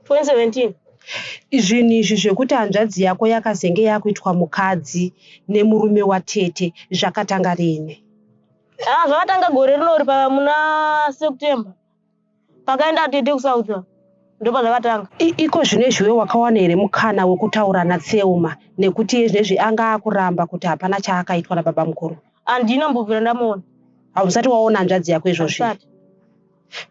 2017. Zvinhu izvi zvekuti hanzvadzi yako yakazenge yakuitwa mukadzi nemurume watete zvakatanga rini? Ah, zvakatanga gore rinori pa muna September pakaenda tete kuSouth ndopazvakatanga. Iko zvino izvi iwe wakawana here mukana wekutaura naTselma nekuti iye zvino izvi anga akuramba kuti hapana chaakaitwa nababamukuru? Handina mbobvira ndamuona. Hausati waona hanzvadzi yako izvozvi? Handisati.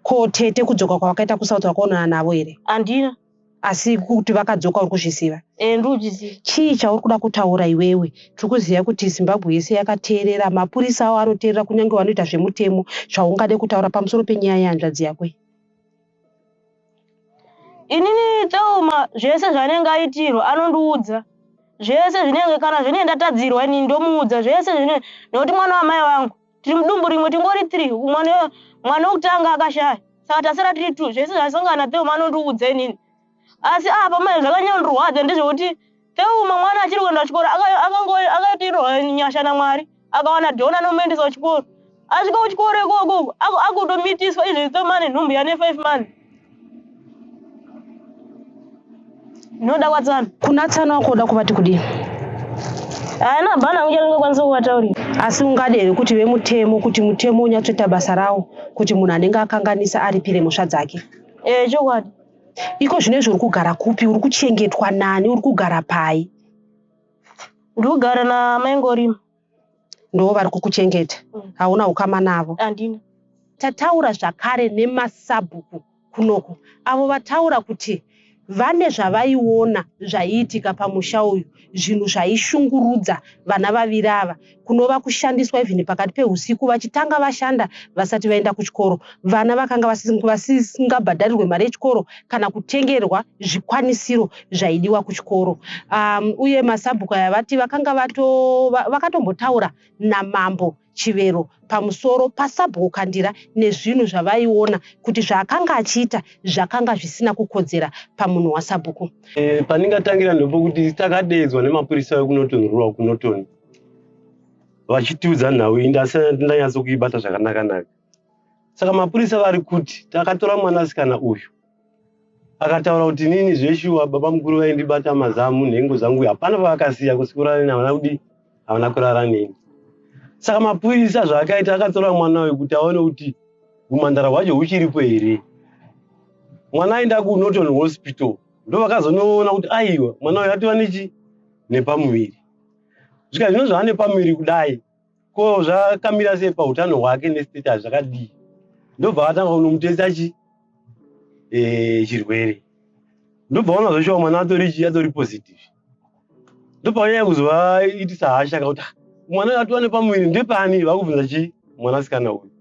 Ko tete kudzoka kwavakaita kuSouth wakaonana navo here? Handina. Asi kuti vakadzoka uri kuzviziva? Eh, ndiri kuzviziva. Chii chauri kuda kutaura iwewe? Tiri kuziva kuti Zimbabwe yese yakateerera, mapurisa awo anoteerera kunyange vanoita zvemutemo. Zvaungade kutaura pamusoro penyaya yehanzvadzi yako iyi? Inini Thelma zvese zvaanenge aitirwa anondiudza zvese zvinenge kana zvinenge ndatadzirwa inini ndomuudza zvese zvine nekuti mwana wamai vangu tiri mudumbu rimwe tingori three mwana mwana wekutanga akashaya saka tasara tiri two zvese zvasangana naThelma anondiudza inini asi apa manje zvakanyanya ndezvekuti Thelma mwana achiri kuenda kuchikoro akaitirwa nyasha naMwari akawana dhona anomuendesa kuchikoro asvika kuchikoro ikoko akutomitiswa izvezvi Thelma ane nhumbu yane 5 months Ndinoda kwatsano. Kuna tsano wako uda kuvati kudii? Haana hapana hangu chandingakwanisa kuvataurira. Asi ungade here kuti vemutemo kuti mutemo unyatsoita basa rawo kuti munhu anenge akanganisa aripire mhosva dzake? Eh, chokwadi. Iko zvino izvi uri kugara kupi? Uri kuchengetwa nani? Uri kugara pai? Ndiri kugara namai Ngorima. Ndoo vari kukuchengeta. Hauna ukama navo? Handina. Tataura zvakare nemasabhuku kunoku avo vataura kuti vane zvavaiona zvaiitika pamusha uyu, zvinhu zvaishungurudza vana vaviri ava kunova kushandiswa even pakati pehusiku vachitanga vashanda vasati vaenda kuchikoro. Vana vakanga vasingabhadharirwe mari yechikoro kana kutengerwa zvikwanisiro zvaidiwa kuchikoro. Um, uye masabhuku aya vati vakanga vato, vakatombotaura namambo Chivero pamusoro paSabhuku Kandira nezvinhu zvavaiona kuti zvaakanga achiita zvakanga zvisina kukodzera pamunhu wasabhuku. E, pandingatangira ndopokuti takadeedzwa nemapurisa ekuNorton Rural kuNorton vachitiudza nhau iyi ndasati ndanyatsokuibata zvakanakanaka. Saka mapurisa vari kuti takatora mwanasikana uyu akataura kuti inini zveshuwa baba mukuru vaindibata mazamu nhengo dzangu hapana pavakasiya kusikurara neni havana kudii havana kurara neni saka mapurisa zvaakaita akatora mwana uyu kuti aone kuti umhandara hwacho huchiripo here mwana aenda kunorton hospital ndovakazonoona kuti aiwa mwana uyu atova nechi nepamuviri zvika zvino zvaane pamuviri kudai ko zvakamira sei pautano hwake nestatus zvakadii ndobva vatanga kunomutesta chi e, chirwere ndobva vaona zveshuwa mwana atori chi atori positive ndopavanyanya kuzovaitisa hasha kakuti ah, mwana atova nepamuviri ndepani vakubvunza chi mwanasikana uyu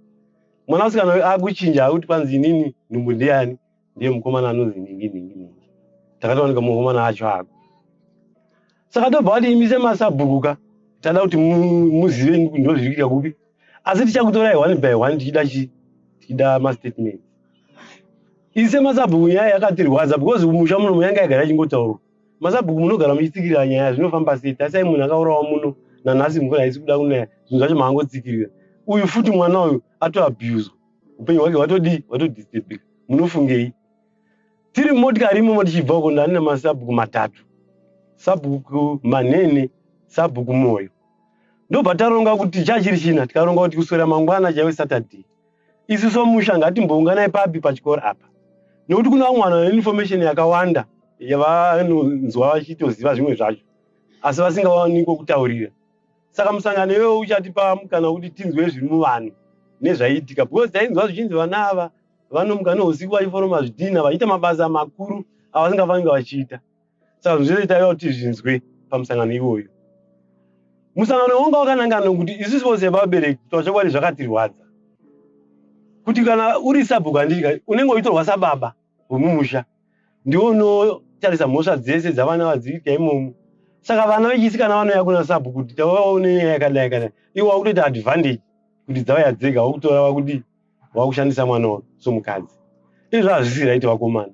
mwanasikana uyu akuchinja akuti kwanzi inini nhumbu ndeyani ndiye mukomana anonzi nhingi nhingi nhingi takatowanika mukomana acho ako saka tobva vati imi semasabhuku ka tada kuti muzive ndozviri kuita kupi asi tichakutorai one by one tichida chi tichida mastatement isi semasabhuku nyaya yakatirwadza because kumusha muno yanga yagara ichingotaurwa masabhuku munogara muchitsikirira nyaya zvinofamba sei tasai munhu akaurawa muno nanhasi mvura haisi kuda kunaya zvinhu zvacho maangotsikirira uyu futi mwana uyu atoabhuzwa. Upenyu hwake hwatodii? Hwatodisturbika. Munofungei? Tiri mumotikari imomo tichibva uko ndani namasabhuku matatu. Sabhuku Manene, Sabhuku Moyo. Ndobva taronga kuti chachiri china tikaronga kuti kuswera mangwana chaiwe Saturday. Isu somusha ngatimbounganai papi pachikoro apa. Nekuti kuna vamwe vanhu vane information yakawanda yavanonzwa vachitoziva zvimwe zvacho asi vasingawani kwokutaurira. Saka musangano iwewo uchatipa mukana wekuti tinzwe zviri muvanhu nezvaiitika because tainzwa zvichinzi vana ava vanomuka neusiku vachiforoma zvidhinha vachiita mabasa makuru avasingafanirwa vachiita. Saka zvinhu zvese taiva kuti zvinzwe pamusangano iwoyo. Musangano wanga wakanangana nokuti isusu vose vabereki kutaura chokwadi zvakatirwadza kuti kana uri sabhuku handiti unenge uchitorwa sababa wemumusha ndiwe unotarisa mhosva dzese dzavana vadziita imomo. Saka vana vechisikana vanouya kuna sabhuku kuti tauyawo nenyaya yakadai yakadai, iwe wakutoita advantage kuti dzauya dzega wakutora wakudii wakushandisa mwana wako somukadzi. Izvo hazvisi right vakomana.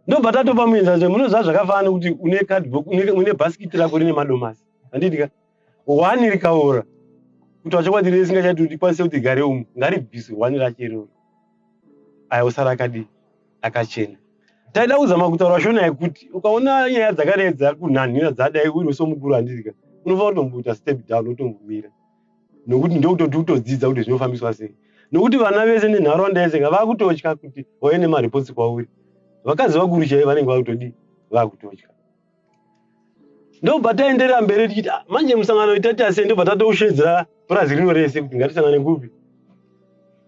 Ndobva tatopa muenzaniso, munoziva zvakafanana nekuti une cardbox, une bhasikiti rako rine madomasi handiti ka hwani rikaora kuti vachokwadi risingachaiti kuti ikwanise kuti igare umu ngaribviswe hwani racho iroro aya osara akadii akachena. Taida kuzama kutaura shona yekuti ukaona nyaya dzakadai dzakunhanhira dzadai uri somukuru handiti ka unofanira kutomboita step down wotombomira nokuti ndokutoti utodzidza kuti zvinofambiswa sei nokuti vana vese nenharaunda yese ka vakutotya kuti vauye nemaripotsi kwauri vakadzi vakuru chaivo vanenge vakutodii vakutotya ndobva taenderera mberi tichiti ah, manje musangano itaita sei ndobva tatoushedzera purazi rino rese kuti ngatisangane kupi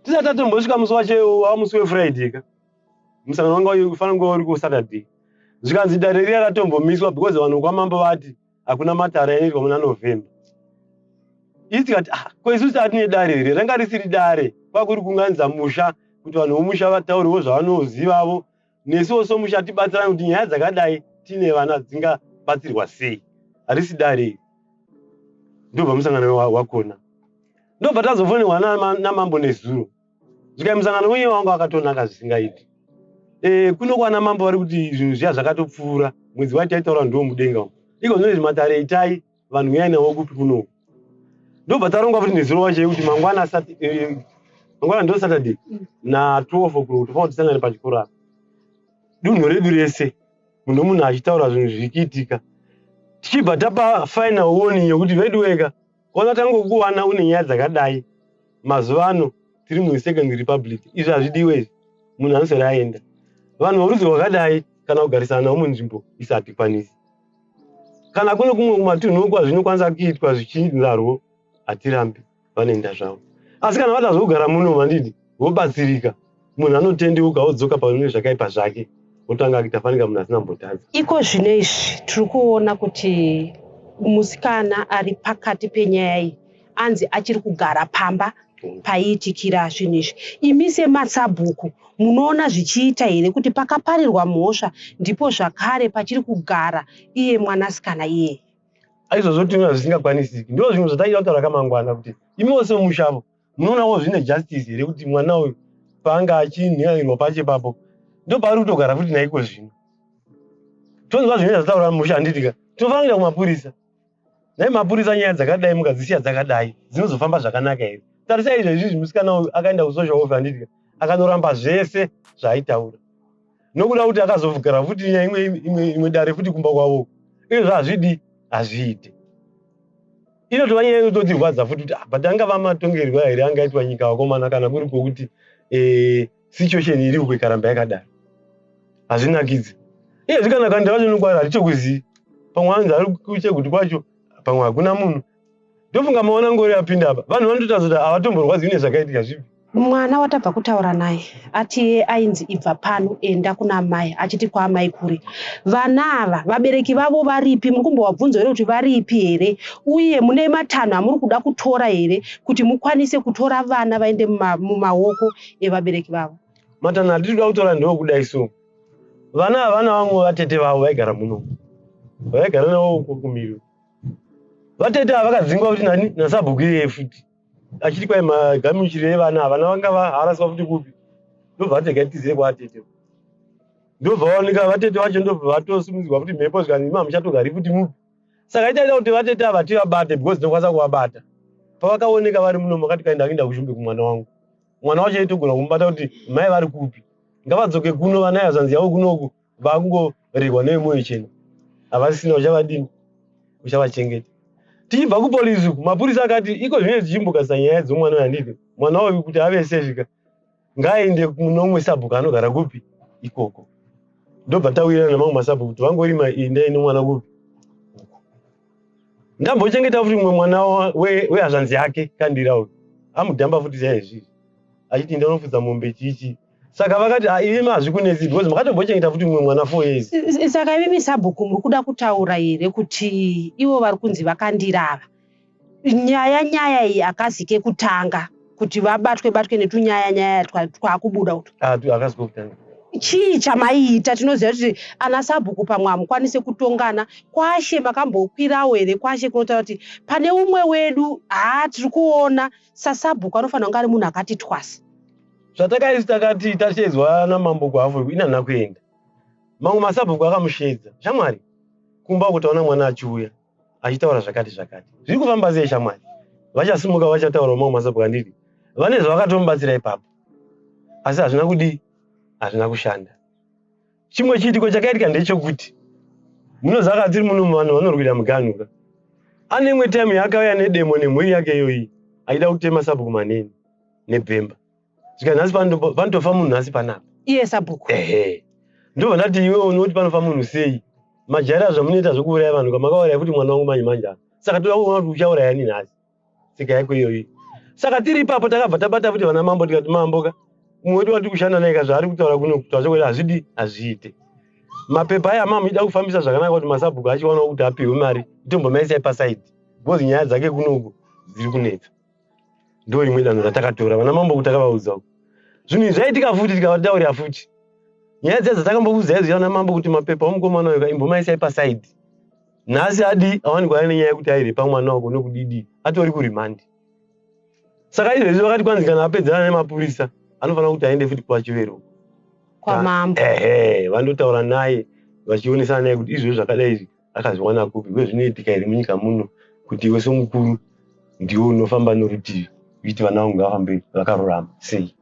tisati tatombosvika musi wacho wamusi wefriday ka musangano wanga ufanira kunge uri kusaturday zvikanzi dare riya ratombomiswa because vanhu kwamambo vati hakuna matare ainoitwa muna November. Isi tikati ah, ko isusu tatine dare here? Ranga risiri dare, kwakuri kunganidza musha kuti vanhu vomusha vataurewo zvavanozivavo, nesuwo somusha tibatsirane kuti nyaya dzakadai tine vana dzingabatsirwa sei. Harisi dare iri. Ndobva musangano wakona. Ndobva tazofonerwa namambo nezuro. Zvikai musangano wenyu wanga wakatonaka zvisingaiti. Eh, kuno kwana mambo vari kuti zvinhu zviya zvakatopfuura mwedzi waiti taitaura ndiwo mudenga umu. Iko zvino izvi matare itai vanhu uyai navo kupi kuno. Ndobva tarongwa futi nezuro wacho yekuti mangwana sati eh, mangwana ndo Saturday na 12 o'clock tofanira tisangane pachikoro apa. Dunhu redu rese munhu munhu achitaura zvinhu zviri kuitika. Tichibva tapa final warning yekuti vedu weka Kona tangokuwana une nyaya dzakadai mazuva ano tiri musecond republic izvi hazvidiwe izvi munhu anoswera aenda vanhu vorudzi rwakadai kana kugarisana navo munzvimbo isi hatikwanisi kana kune kumwe kumatunhu kwazvinokwanisa kuitwa zvichinzarwo hatirambi vanoenda zvavo asi kana vatazogara muno mandidi vobatsirika munhu anotendeuka odzoka pane zvakaipa zvake otanga kuita fanika munhu asina kumbotadza. Iko zvino izvi tiri kuona kuti musikana ari pakati penyaya iyi anzi achiri kugara pamba paiitikira zvinhu izvi. Imi semasabhuku munoona zvichiita here kuti pakaparirwa mhosva ndipo zvakare pachiri kugara iye mwanasikana iyeye? Aizvozvo tinoona zvisingakwanisiki. Ndizvo zvimwe zvataida kutaura kamangwana kuti imiwo semushavo munoonawo zvine justice here kuti mwana uyu paanga achinhanirwa pache papo ndopaari kutogara futi naiko zvino tonzwa zvinoita zvataura musha handitika tinofanira kuenda kumapurisa nhai mapurisa nyaya dzakadai mukadzisiya dzakadai dzinozofamba zvakanaka here tarisai izvezvi izvi musikana uyu akaenda kusocial welfare handitika akanoramba zvese zvaaitaura nokuda kuti akazogara futi nyaya imwe imwe imwe dare futi kumba kwavo izvo hazvidi hazviite inotova nyaya inototirwadza futi kuti ah, but angava matongerwo here angaitwa nyika vakomana kana kuri kwokuti eh, situation iri uko ikaramba yakadaro hazvinakidzi iyezvi kana kanda vacho nokwari hatichokuzivi pamwe anzi ari kucheguti kwacho pamwe hakuna munhu Ndofunga maona ngori apinda apa. Vanhu vanototaura kuti havatomborwadziwi nezvakaitika zvipi. Mwana watabva kutaura naye ati iye ainzi ibva pano enda kuna amai achiti kwaamai kure. Vana ava vabereki vavo varipi muri kumbovabvunza here kuti varipi here uye mune matanho amuri kuda kutora here kuti mukwanise kutora vana vaende mumaoko evabereki vavo? Matanho atiri kuda kutora ndeokudai so. Vana ava vana vamwe vatete vavo vaigara muno. Vaigara navo uko kumiro. Vatete ava vakadzingwa futi nani nasabhuku iyeye futi achiti kwai magamuchiro evana vana vanga vaharaswa futi kupi ndobva vatega tizire kwaatete ndobva vaoneka vatete vacho ndobva vatosimudzirwa futi mhepo zvikanzi imi hamuchatogari futi mupi saka itaita kuti vatete ava tivabate because tinokwanisa kuvabata pavakaoneka vari muno makati kaenda kuenda kushumbe kumwana wangu. Mwana wacho aitogona kumubata kuti mai vari kupi. Ngavadzoke kuno vana hazvanzi yavo kunoku vakungorerwa nevemoyo chena. Havasisina uchavadini? Uchavachengeta. Tichibva kupolisi uku, mapurisa akati iko zvino tichimbogadzisa nyaya dzomwana uyu handiti mwana uyu kuti ave safe ka ngaaende kune umwe sabhuku anogara kupi ikoko. Ndobva tawirirana nemamwe masabhuku kuti vangorima indai nemwana kupi. Ndambochengeta futi mumwe mwana wehazvanzi yake Kandira uyu amudhamba futi chaizvizvi achiti ndinofudza mombe chichi saka vakati ah, imi hazvikunetsi because makatombochengeta futi mumwe mwana 4 years. Saka imimi sabhuku muri kuda kutaura here kuti ivo vari kunzi vakandira ava nyaya nyaya iyi akazi kekutanga kuti vabatwe batwe netunyaya nyaya twakubuda utu? Ah, akazi kekutanga. Chii chamaiita? Tinoziva kuti ana sabhuku pamwe hamukwanise kutongana. Kwashe makambokwirawo here kwashe kunotaura kuti pane umwe wedu haa tiri kuona sasabhuku anofanira kunge ari munhu akati twasa? Zvatakaisi takati tashedzwa namambo kuHafo ini handina kuenda. Mamwe masabhuku akamushedza. Shamwari, kumba uko taona mwana achiuya achitaura zvakati zvakati. Zviri kufamba sei shamwari? Vachasimuka vachataura mamwe masabhuku handiti. Vane zvavakatomubatsira ipapo. Asi hazvina kudii? Hazvina kushanda. Chimwe chiitiko chakaitika ndechekuti munoziva ka tiri muno vanhu vanorwira muganhu ka. Ane imwe time yaakauya nedemo nemhuri yake iyoyi achida kutema sabhuku Maneni nebhemba. Zvika nhasi panotofa munhu nhasi panapa. Iye sabhuku. Ehe. Ndobva ndati iwe unoti panofa munhu sei? Majaira zvamunoita zvekuuraya vanhu ka makauraya futi mwana wangu manje manje apa. Saka toda kuona kuti uchauraya ni nhasi. Tsika yako iyoyi. Saka tiri ipapo takabva tabata futi vana mambo tikati mambo ka mumwe wedu watiri kushanda naye ka zvaari kutaura kuno kutaura chokwadi hazvidi hazviite. Mapepa aya mama muchida kufambisa zvakanaka kuti masabhuku achiwanawo kuti apihwe mari itombomaisai pasaidi because nyaya dzake kunoku dziri kunetsa. Ndo rimwe danho ratakatora vana mambo kuti takavaudza uku. Zvinhu izvi zvaitika futi tikavataurira futi. Nyaya dziya dzatakambokuudzai zviya vana mambo kuti mapepa omukomana uyu ka imbomaisai pasaidi. Nhasi adi awanikwa aine nyaya yekuti airepa mwana wako nokudidi atori kurimandi. Saka izvezvi vakati kwanzi kana apedzerana nemapurisa anofanira kuti aende futi kwaChivero. Kwamambo. Ehe, vandotaura naye vachionesana naye kuti izvezvi zvakadai izvi akazviwana kupi uye zvinoitika here munyika muno kuti iwe somukuru ndiwe unofamba norutivi uchiti vana vangu ngavafambe vakarurama sei.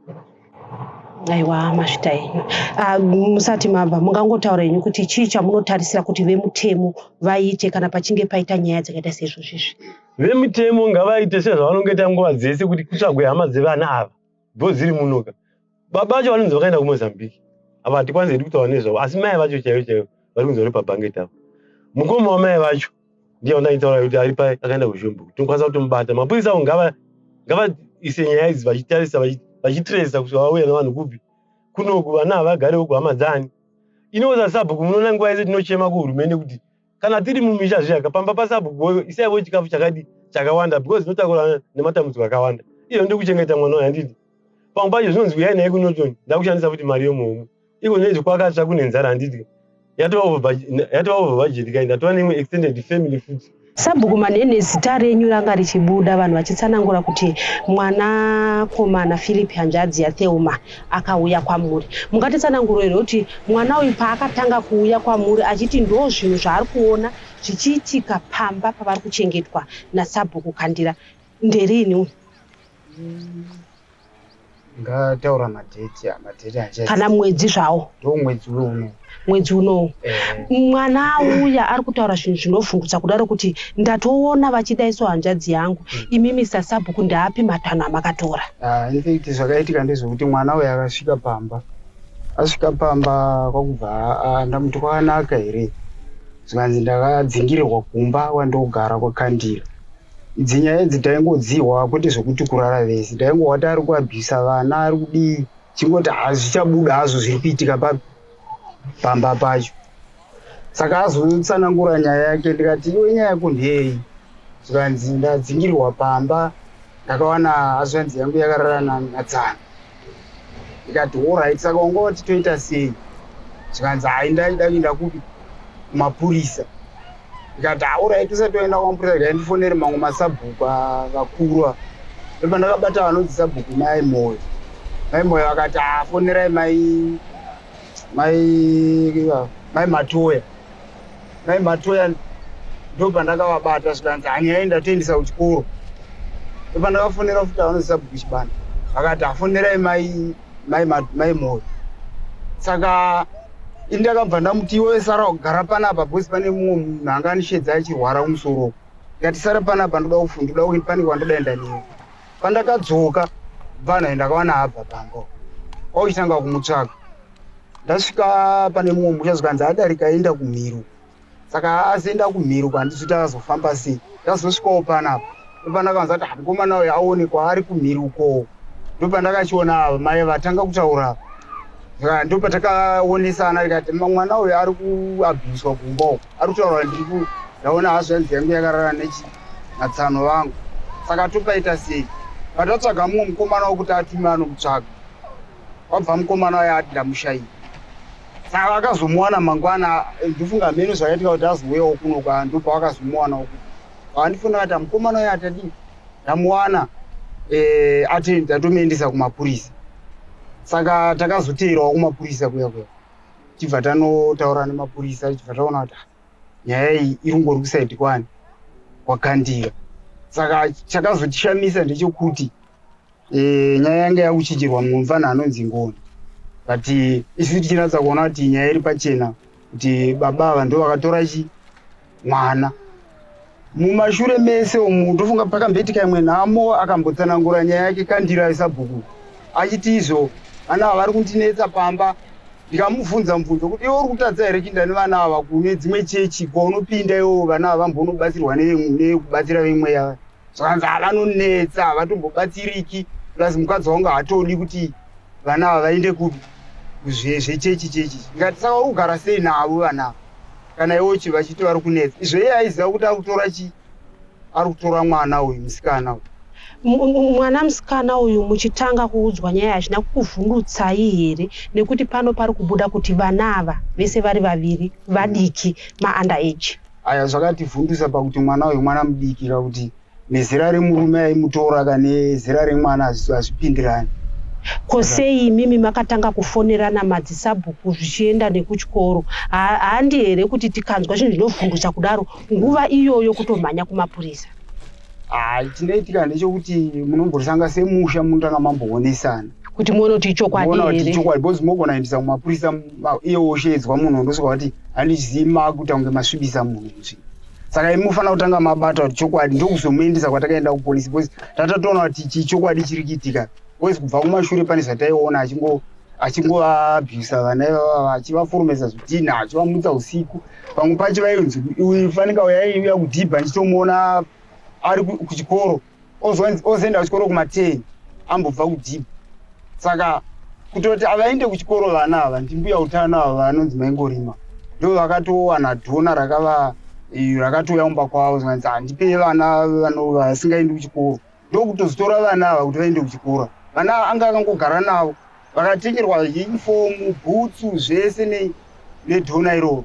Aiwa mazvita henyu. Ah, musati mabva mungangotaura henyu kuti chii chamunotarisira kuti vemutemo vaite kana pachinge paita nyaya dzakaita seizvozvo izvi? Vemutemo ngavaite sezvavanongoita nguva dzese kuti kutsvagwe hama dzevana ava because dziri munoka. Baba vacho vanonzi vakaenda kuMozambique ava hatikwanisi hedu kutaura nezvavo asi mai vacho chaivo chaivo vari kunzi vari pabhanget avo. Mukoma wamai vacho ndiye wandaitaura kuti ari pai akaenda kuzhombe tinokwanisa kutomubata. Mapurisa avo ngava ngavaise nyaya idzi vachitarisa vachitresa kusvika vauya nevanhu kupi kunoku vana havagarewo kuhama dzani. Iniwo sasabhuku munoona nguva yese tinochema kuhurumende kuti kana tiri mumisha zviyaka pamba pasabhuku isaivo chikafu chakadi chakawanda because tinotakura nematambudziko akawanda. Iyo ndikuchengeta mwana uyu handiti pamwe pacho zvinonzi uyai naye kuNorton ndakushandisa futi mari yemuhomwe iko nezvi kwakatsva kune nzara handiti yatova over budget kai ndatova neimwe extended family futi. Sabhuku Manhene zita renyu ranga richibuda vanhu vachitsanangura kuti mwanakomana Philip hanzvadzi yaThelma akauya kwamuri. Mungatitsananguro here kuti mwana uyu paakatanga kuuya kwamuri achiti ndo zvinhu zvaari kuona zvichiitika pamba pavari kuchengetwa naSabhuku Kandira nderiini uyu? Ngataura madheti, madheti handichazivi. Kana mwedzi zvawo. Ndo mwedzi uno uno. Mwedzi unowu. Mwana auya ari kutaura zvinhu zvinovhundutsa kudaro kuti ndatoona vachidaiso hanzvadzi yangu. Imimi sasabhuku ndaapi matanho amakatora? Ah, in fact zvakaitika ndezvekuti mwana uyu akasvika pamba. Asvika pamba kwakubva ndamuti kwakanaka here? Zvikanzi ndakadzingirirwa kumba kwandogara kwaKandira. Idzi nyaya idzi taingodzihwa kwete zvekuti kurara vese taingohwa kuti ari kuabhisa vana ari kudii chingoti hazvichabuda hazvo zviri kuitika papi pamba pacho saka azotsanangura nyaya yake ndikati iwe nyaya yako ndeyei zvikanzi ndadzingirwa pamba ndakawana hazvanzi yangu yakarara natsano ndikati orit saka wanga wati toita sei zvikanzi hai ndaida kuenda kupi kumapurisa ndikati aorit usati waenda kumapurisa ndikati ndifonere mamwe masabhuku vakuru ava ndopandakabata vanonzi sabhuku mai moyo mai moyo vakati afonerai mai mai mai matoya mai matoya ndopandakavabata zvikanzi hanyaya ndatoendesa kuchikoro ndopandakafonera futi vanonzi sabhuku chibanda Vakati afonerai mai mai mai Moyo. Saka ini ndakabva ndamuti iwe sara kugara panapa because pane mumwe munhu anga andishedza achirwara kumusoro. Ndikati sara panapa ndoda kufu ndoda kuti pane kwandoda enda newe. Pandakadzoka mupfana ndakawana abva pamba. Kwauchitanga kumutsvaga. Ndasvika pane mumwe musha zvikanzi adarika aenda kumhiri. Saka azoenda kumhiri uko handisi kuti akazofamba sei. Ndazosvikawo panapa. Ndopandakawanza kuti mukomana uyu aonekwa ari kumhiri uko. Ndopandakachiona ava mai vatanga kutaura. Saka ndopatakaonesana tikati mwana uyu ari kuabhuswa kumba uko. Ari kutaura ndiri ku ndaona hazvanzi yangu yakarara nechi natsano vangu. Saka topaita sei? Patatsvaga mumwe mukomana wekuti atume anomutsvaga. Kwabva mukomana uya ati ndamushaiwa. Saka vakazomuwana mangwana ndofunga hameno zvakaitika kuti azouyawo kuno kwa ndopavakazomuwanawo kuno. Vakandifonera vakati mukomana uya atadii ndamuwana eh, ati ndatomuendesa kumapurisa. Saka takazoteerawo kumapurisa kuya kuya. Tibva tanotaura nemapurisa tichibva taona kuti ah, nyaya iyi iri kungori kusaidi kwani kwakandira. Saka chakazotishamisa ndechekuti e, nyaya yanga yakuchinjirwa mumwe mufana anonzi Ngoni but isu tichinatsa kuona kuti nyaya iri pachena kuti baba ava ndo vakatora chi mwana mumashure mese umu ndofunga pakamboitika imwe nhamo akambotsanangura nyaya yake kandira sabhuku achiti izvo vana ava vari kundinetsa pamba ndikamubvunza mubvunzo kuti iwe uri kutadza here kuinda nevana ava kune dzimwe chechi kwaunopinda iwo vana ava vambonobatsirwa nekubatsira vemweya zvakanzi havanonetsa havatombobatsiriki plus mukadzi wangu haatodi kuti vana ava vaende kupi zvechechi chechi ndikati saka uri kugara sei navo vana ava kana iwo chi vachiti vari kunetsa izvo iye aiziva kuti ari kutora chi ari kutora mwana uyu musikana uyu Mwana musikana uyu muchitanga kuudzwa nyaya hazvina kukuvhundutsai here nekuti pano pari kubuda kuti vana ava vese vari vaviri vadiki ma-under age. Aya zvakativhundusa pakuti mwana uyu mwana mudiki kakuti nezera remurume aimutora ka nezera remwana hazvipindirani. Ko sei imimi makatanga kufonerana madzisabhuku zvichienda nekuchikoro? Handi here kuti tikanzwa zvinhu zvinovhundutsa kudaro nguva iyoyo kutomhanya kumapurisa? Haa chinoitika ndechekuti munombosanga semusha munotanga mamboonesana. Kuti muone kuti ichokwadi here. Muone kuti ichokwadi because mogona kuendesa kumapurisa iye wosheedzwa munhu ndosvika kuti handizivi makuita kunge masvibisa munhu musvi. Saka imi mufanira kutanga mabata kuti chokwadi ndokuzomuendesa kwatakaenda kupolisi because tatatoona kuti ichi chokwadi chiri kuitika because kubva kumashure pane zvataiona achingo achingoabhusa vana ivava achivafurumesa zvidhinha achivamutsa usiku pamwe pacho vainzi uyu fanika uyu aiuya kudhibha ndichitomuona ari kuchikoro ozoenda kuchikoro kuma10 ambobva kudhibha saka kutoti avaende kuchikoro vana ava ndimbuya utano ava vanonzi maingorima ndo vakatowana dhona rakava rakatouya kumba kwavo zvikanzi handipei vana vasingaendi kuchikoro ndokutozotora vana ava kuti vaende kuchikoro vana ava anga akangogara navo vakatengerwa uniform bhutsu zvese nedhona iroro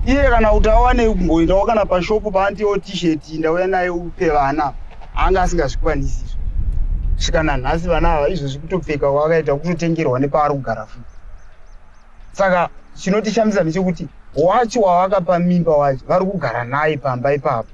iye kana kuti awane kumboendawo kana pashopu paantiwo t-shirt ndauya naye upe vana anga asingazvikwanisi izvo kusvika nanhasi vana ava izvozvi kutopfeka kwavakaita kutotengerwa nepaari kugara futi saka chinotishamisa ndechekuti wacho wavakapa mimba wacho vari kugara naye pamba ipapo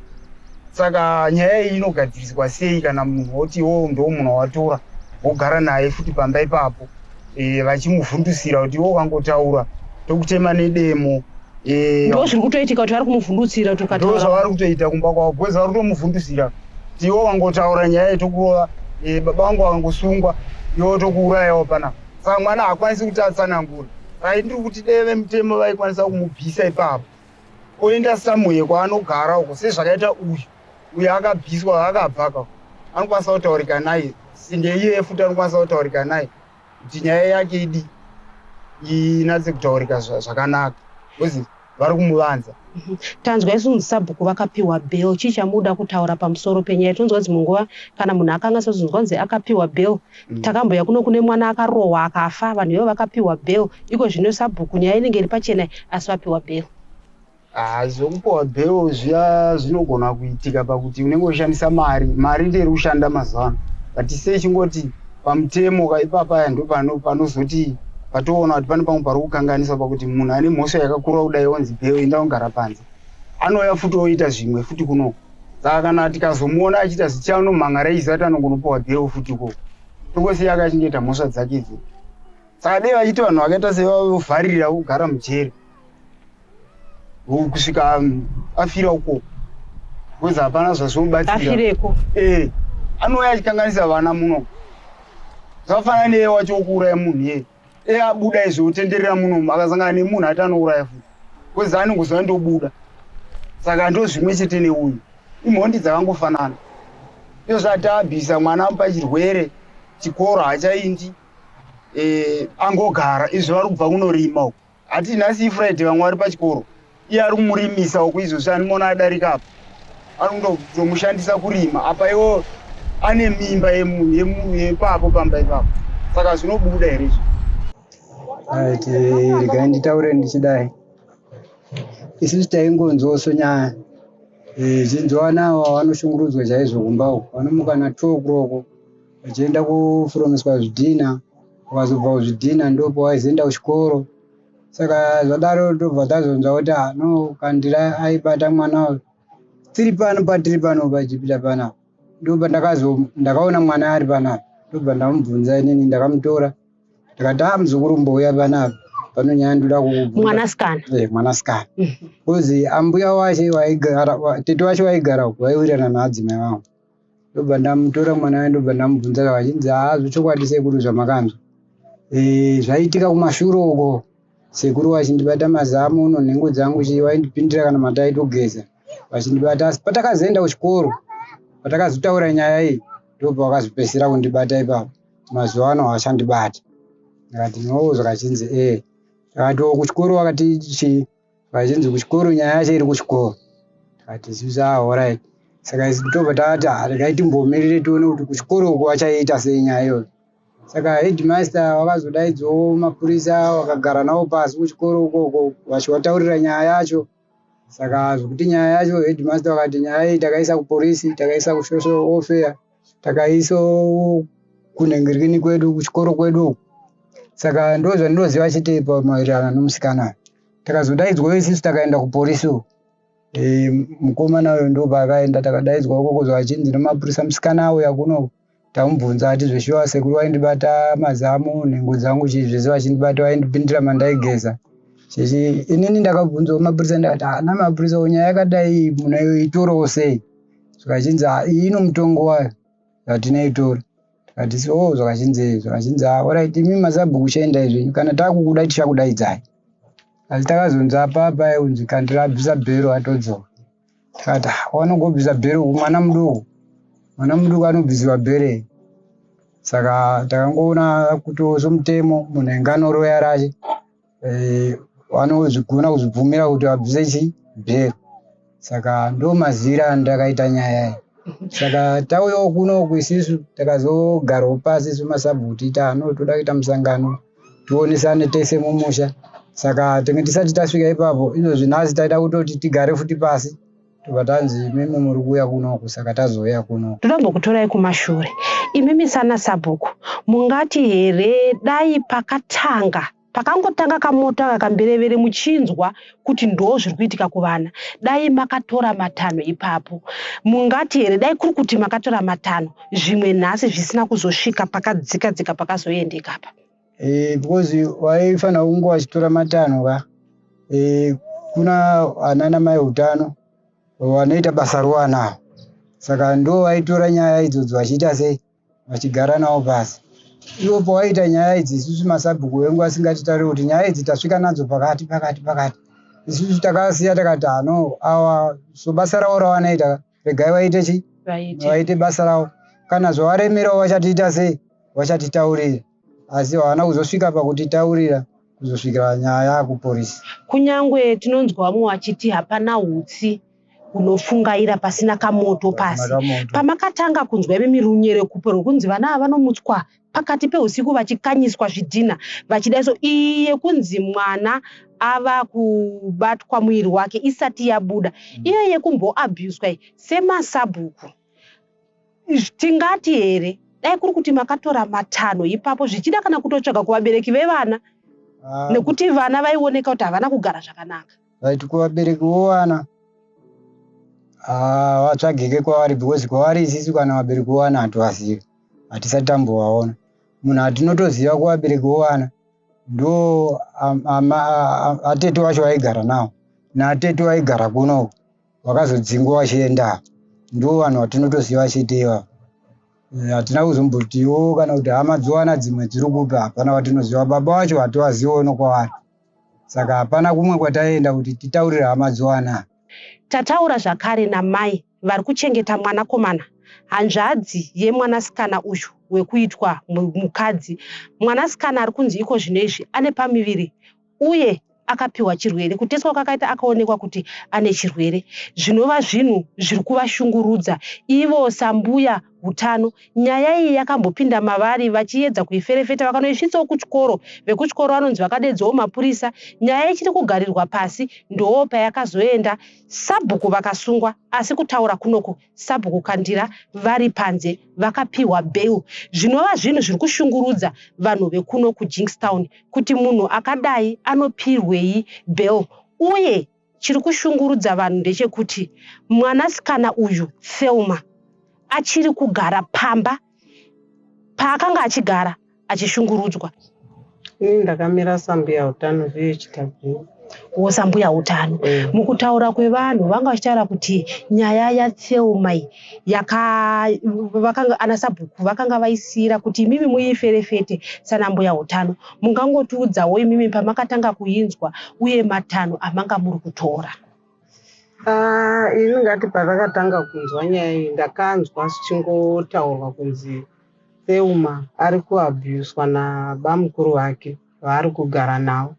saka nyaya iyi inogadziriswa sei kana munhu woti iwo ndo munhu wawatora wogara naye futi pamba ipapo e, vachimuvhundusira kuti iwo ukangotaura tokutema nedemo e, ndo zviri kutoitika kuti vari kumuvhundutsira kuti ukataura ndo zvavari kutoita kumba kwavo because vari kutomuvhundusira kuti iwo ukangotaura nyaya iyi tokurova e, baba vangu vakangosungwa iwo tokuurayawo panapa saka mwana haakwanisi kuti atsanangure saka ndiri kuti dai vemutemo vaikwanisa kumubvisa ipapo oenda somewhere kwaanogara uko sezvakaita uyu uyu akabviswa akabva ka anokwanisa kutaurika naye senge iye futi anokwanisa kutaurika naye kuti nyaya yake idi inatse kutaurika zvakanaka because vari kumuvanza. Tanzwa isu kunzi sabhuku vakapiwa bail chii chamuda kutaura pamusoro penyaya tonzwa dzimwe nguva kana munhu akanga sozonzwa kunzi akapiwa bail takambouya kuno kune mwana akarohwa akafa vanhu ivo vakapiwa bail iko zvino sabhuku nyaya inenge iri pachena asi vapiwa bail. Ah, zvekupiwa bail zviya zvinogona kuitika pakuti unenge uchishandisa mari mari ndiyo iri kushanda mazuva ano but sei chingoti pamutemo ka ipapa ndo panozoti patoona kuti pane pamwe pari kukanganiswa pakuti munhu ane mhosva yakakura kudai onzi bail enda kugara panze anouya futi oita zvimwe futi kunoko saka kana tikazomuona achiita zvichanomhan'ara iziva kuti anongonopiwa bail futi ikoko. Tongosiya akachengeta mhosva dzake idzi. Saka dei vachiti vanhu vakaita sevavovharira kugara mujeri kusvika afira uko because hapana zvazvinobatsira. Afireko. Eh, anouya achikanganisa vana muno. Zvakafanana neye wacho wokuuraya munhu iyeye. Iye abuda izvo otenderera muno akasangana nemunhu ati anouraya futi. Because anongoziva ndobuda. Saka ndozvimwe chete neuyu. Imhondi dzakangofanana. Izvo ati abvisa mwana amupa chirwere, chikoro haachaindi. Eh, angogara izvo vari kubva kunorima uko. Ati nhasi ifriday vamwe vari pachikoro. Iye ari kumurimisa uko izvozvi animoona adarika apa. Ari kundomushandisa kurima. Apa iwo ane mimba yemunhu yepapo pamba ipapo. Saka zvinobuda here izvo? Right, regai nditaure ndichidai. Isusu taingonzwawo sonyaya zvichinzi vana ava vanoshungurudzwa chaizvo kumba uko. Vanomuka na 2 o'clock vachienda koforomiswa zvidhina, vakazobva kuzvidhina ndopavaizoenda kuchikoro. Saka zvadaro tobva tazonzwa kuti ah, no Kandira aibata mwana uyu. Tiri pano patiri pano paJupiter panapa. Ndobva ndakazo ndakaona mwana ari panapa. Ndobva ndamubvunza inini ndakamutora. Ndikati ah muzukuru mbouya panapa. Pano nyaya ndoda kukubvunza. Mwanasikana. Eh, mwanasikana. Kuzi ambuya wache waigara, tete wacho waigara uko vaiwirirana naadzimai vangu. Ndobva ndamutora mwana waye ndobva ndamubvunza vachinzi haa zvechokwadi sekuru zvamakanzwa. Eh, zvaitika kumashure uko. Sekuru vachindibata mazamu uno nhengo dzangu chii vaindipindira kana mataitogeza vachindibata asi patakazoenda kuchikoro patakazotaura nyaya iyi ndobva vakazopedzisira kundibata ipapo mazuva ano havachandibata ndikati no zvakachinzi ee ndikati kuchikoro vakati chii vachinzi kuchikoro nyaya yacho iri kuchikoro tikati isusu ah alright saka isu tobva tati ah regai timbomirire tione kuti kuchikoro uko vachaiita sei nyaya iyoyo saka headmaster vakazodaidzawo mapurisa vakagara navo pasi kuchikoro ukoko vachivataurira nyaya yacho saka zvekuti nyaya yacho headmaster vakati nyaya iyi takaisa kupolisi takaisa kusocial welfare takaiso kunhengerekeni kwedu kuchikoro kwedu uku saka ndo zvandinoziva chete pamaererano nomusikana takazodaidzwawo isusu takaenda kupolisi uku e, mukomana uyo ndopaakaenda takadaidzwa ukoko zvachinzi nemapurisa musikana auya kuno tamubvunza ati zveshuwa sekuru vaindibata mazamu nhengo dzangu chii zvese vachindibata vaindipindira mandaigeza chechi inini ndakabvunzawo mapurisa ndikati ana mapurisa nyaya yakadai munoitorawo sei Zvikachinzi ah, iyi ino mutongo wayo yatinoitora. Tikati so oh, zvakachinzi zvakachinzi ah, alright imi masabhuku chiendai zvenyu kana takukuda tichakudaidzai. Asi takazonzi apa paya kunzi kanti rabvisa bhero atodzoka. Tikati ah, wanogobvisa bhero kumwana muduku. Mwana muduku anobvisirwa bhero here? Saka takangoona kuti somutemo munhu ainge anoroya rache eh, vanozvigona kuzvibvumira kuti vabvise chi bhero saka ndo maziviro andakaita nyaya iyi saka tauyawo kunoku isisu takazogarawo pasi isu masabhuku tiita ano toda kuita musangano tionesane tese mumusha saka tinge tisati tasvika ipapo izvozvi nhasi taida kutoti tigare futi pasi tobva tanzi imimi muri kuuya kunoku saka tazouya kunoku ndoda kumbokutorai kumashure imimi sana sabhuku mungati here dai pakatanga pakangotanga kamoto aka kamberevere muchinzwa kuti ndo zviri kuitika kuvana dai makatora matanho ipapo mungati here dai kuri kuti makatora matanho zvimwe nhasi zvisina kuzosvika pakadzika dzika pakazoendeka apa Eh, because waifanira kunge wachitora matanho ka eh, kuna anana mai utano vanoita basa rowanavo saka ndo vaitora nyaya idzodzo vachiita sei vachigara navo pasi ivo pawaiita nyaya idzi isusu masabhuku vengu asingatitauri kuti nyaya idzi tasvika nadzo pakati pakati pakati isusu takasiya takati ano awa so basa ravo ravanoita regai vaite chi vaite basa ravo kana zvavaremerawo vachatiita sei vachatitaurira asi havana kuzosvika pakutitaurira kuzosvikira nyaya yakuporisi kunyangwe tinonzwa vamwe vachiti hapana hutsi hunofungaira pasina kamoto pasi pamakatanga kunzwa imi runyerekupe rwekunzi vana ava vanomutswa pakati peusiku vachikanyiswa zvidhina vachidai so iyi yekunzi mwana ava kubatwa muviri wake isati yabuda iyo yekumboabhuswa iyi semasabhuku tingati here dai kuri kuti makatora matanho ipapo zvichida kana kutotsvaga kuvabereki vevana Ah, nekuti vana vaioneka kuti havana kugara zvakanaka right kuvabereki vovana ah, vatsvagike kwavari because kwavari isisu kana vabereki vovana hativazivi. Hatisati tambovaona. Munhu atinotoziva kuvabereki vovana ndo atete wacho vaigara nawo natete vaigara kuno vakazodzingwa vachienda, ndo vanhu vatinotoziva chete ivavo. Hatina kuzombotiwo kana kuti hama dzowana dzimwe dziri kupi, hapana vatinoziva. Baba vacho hativaziviwo nokwavari, saka hapana kumwe kwataenda kuti titaurire hama dzowana. Tataura zvakare namai vari kuchengeta mwanakomana, hanzvadzi yemwanasikana uyu wekuitwa mukadzi. Mwanasikana ari kunzi iko zvino izvi ane pamuviri uye akapiwa chirwere. Kuteswa kwakaita akaonekwa kuti ane chirwere, zvinova zvinhu zviri kuvashungurudza ivo sambuya hutano. Nyaya iyi yakambopinda mavari vachiedza kuiferefeta, vakanoisvitsawo kuchikoro. Vekuchikoro vanonzi vakadedzawo mapurisa. Nyaya ichiri kugarirwa pasi, ndoo payakazoenda. Sabhuku vakasungwa, asi kutaura kunoku Sabhuku Kandira vari panze vakapiwa bail, zvinova zvinhu zviri kushungurudza vanhu vekuno kuJinkstown kuti munhu akadai anopirwei bail. Uye chiri kushungurudza vanhu ndechekuti mwanasikana uyu Thelma achiri kugara pamba paakanga achigara achishungurudzwa. Ini ndakamira sambuya utano VHW. Wo sambuya utano. Mukutaura kwevanhu vanga vachitaura kuti nyaya yaThelma iyi yaka vakanga ana sabhuku vakanga vaisiira kuti imimi muiferefete sana mbuya utano. Mungangotiudzawo imimi pamakatanga kuinzwa uye matanho amanga muri kutora. Ah, ini ngati patakatanga kunzwa nyaya iyi ndakanzwa zvichingotaurwa kunzi Thelma ari kuabhuswa nabamukuru vake vaari kugara navo.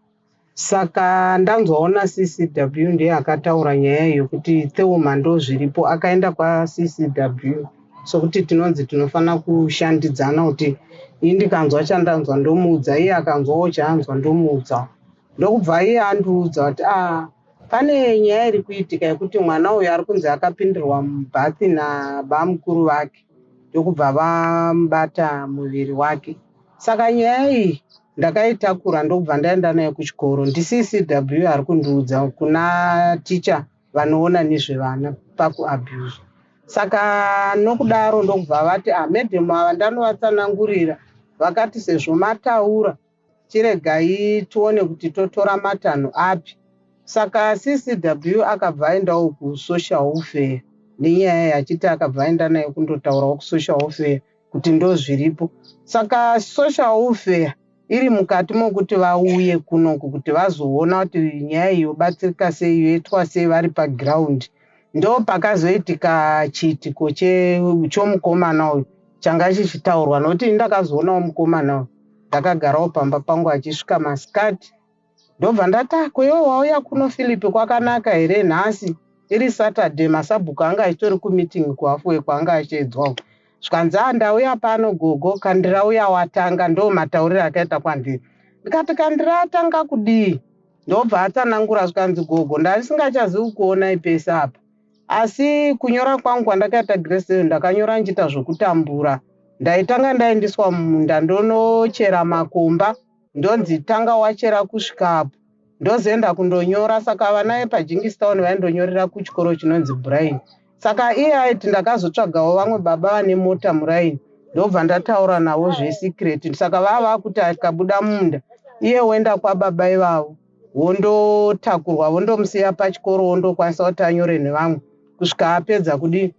Saka ndanzwawo naCCW ndiye akataura nyaya iyi yokuti Thelma ndozviripo akaenda kwaCCW sokuti tinonzi tinofanira kushandidzana kuti ini ndikanzwa chandanzwa ndomuudza iye akanzwawo chaanzwa ndomuudzawo. Ndokubva iye andiudza kuti ah pane nyaya iri kuitika yekuti mwana uyu ari kunzi akapindirwa mubhathi nabamukuru vake ndokubva vamubata muviri wake. Saka nyaya iyi ndakaitakura ndokubva ndaenda nayo kuchikoro. NdiCCW ari kundiudza kuna ticha vanoona nezvevana pakuabhuzwa. Saka nokudaro ndokubva vati ah madam ava ndanovatsanangurira vakati sezvo mataura chiregai tione kuti totora matanho api. Saka CCW akabva aendawo kusocial welfare nenyaya iyi achiti akabva aenda nayo kundotaurawo kusocial welfare kuti ndozviripo. Saka social welfare iri mukati mokuti vauye kunoku kuti vazoona kuti nyaya iyi yobatsirika sei yoitwa sei vari pagiraundi. Ndopakazoitika chiitiko chomukomana uyu changa chichitaurwa nokuti ini ndakazoonawo mukomana uyu ndakagarawo pamba pangu achisvika masikati ndobva ndati ah, ko iwe wauya kuno Philip kwakanaka here nhasi iri Saturday masabhuku anga achitori kumeeting kuhafuwe kwaanga achiedzwa uku zvikanzi ah ndauya pano gogo kandira uya watanga ndo matauriro akaita kwandiri ndikati kandira atanga kudii ndobva atsanangura zvikanzi gogo ndandisingachazivi kuonai pese apa Asi kunyora kwangu kwandakaita grade 7 ndakanyora ndichiita zvokutambura. Ndaitanga ndaendeswa mumunda ndonochera makomba ndonzi tanga wachera kusvika apo ndozoenda kundonyora. Saka vana vepaJingis Town vaindonyorera kuchikoro chinonzi Brian. Saka iye aiti ndakazotsvagawo vamwe baba vane mota muraini ndobva ndataura navo zvesecret. Saka vava vakuti akabuda mumunda iye woenda kwababa ivavo. Wondotakurwa vondomusiya pachikoro wondokwanisa kuti anyore nevamwe kusvika apedza kudii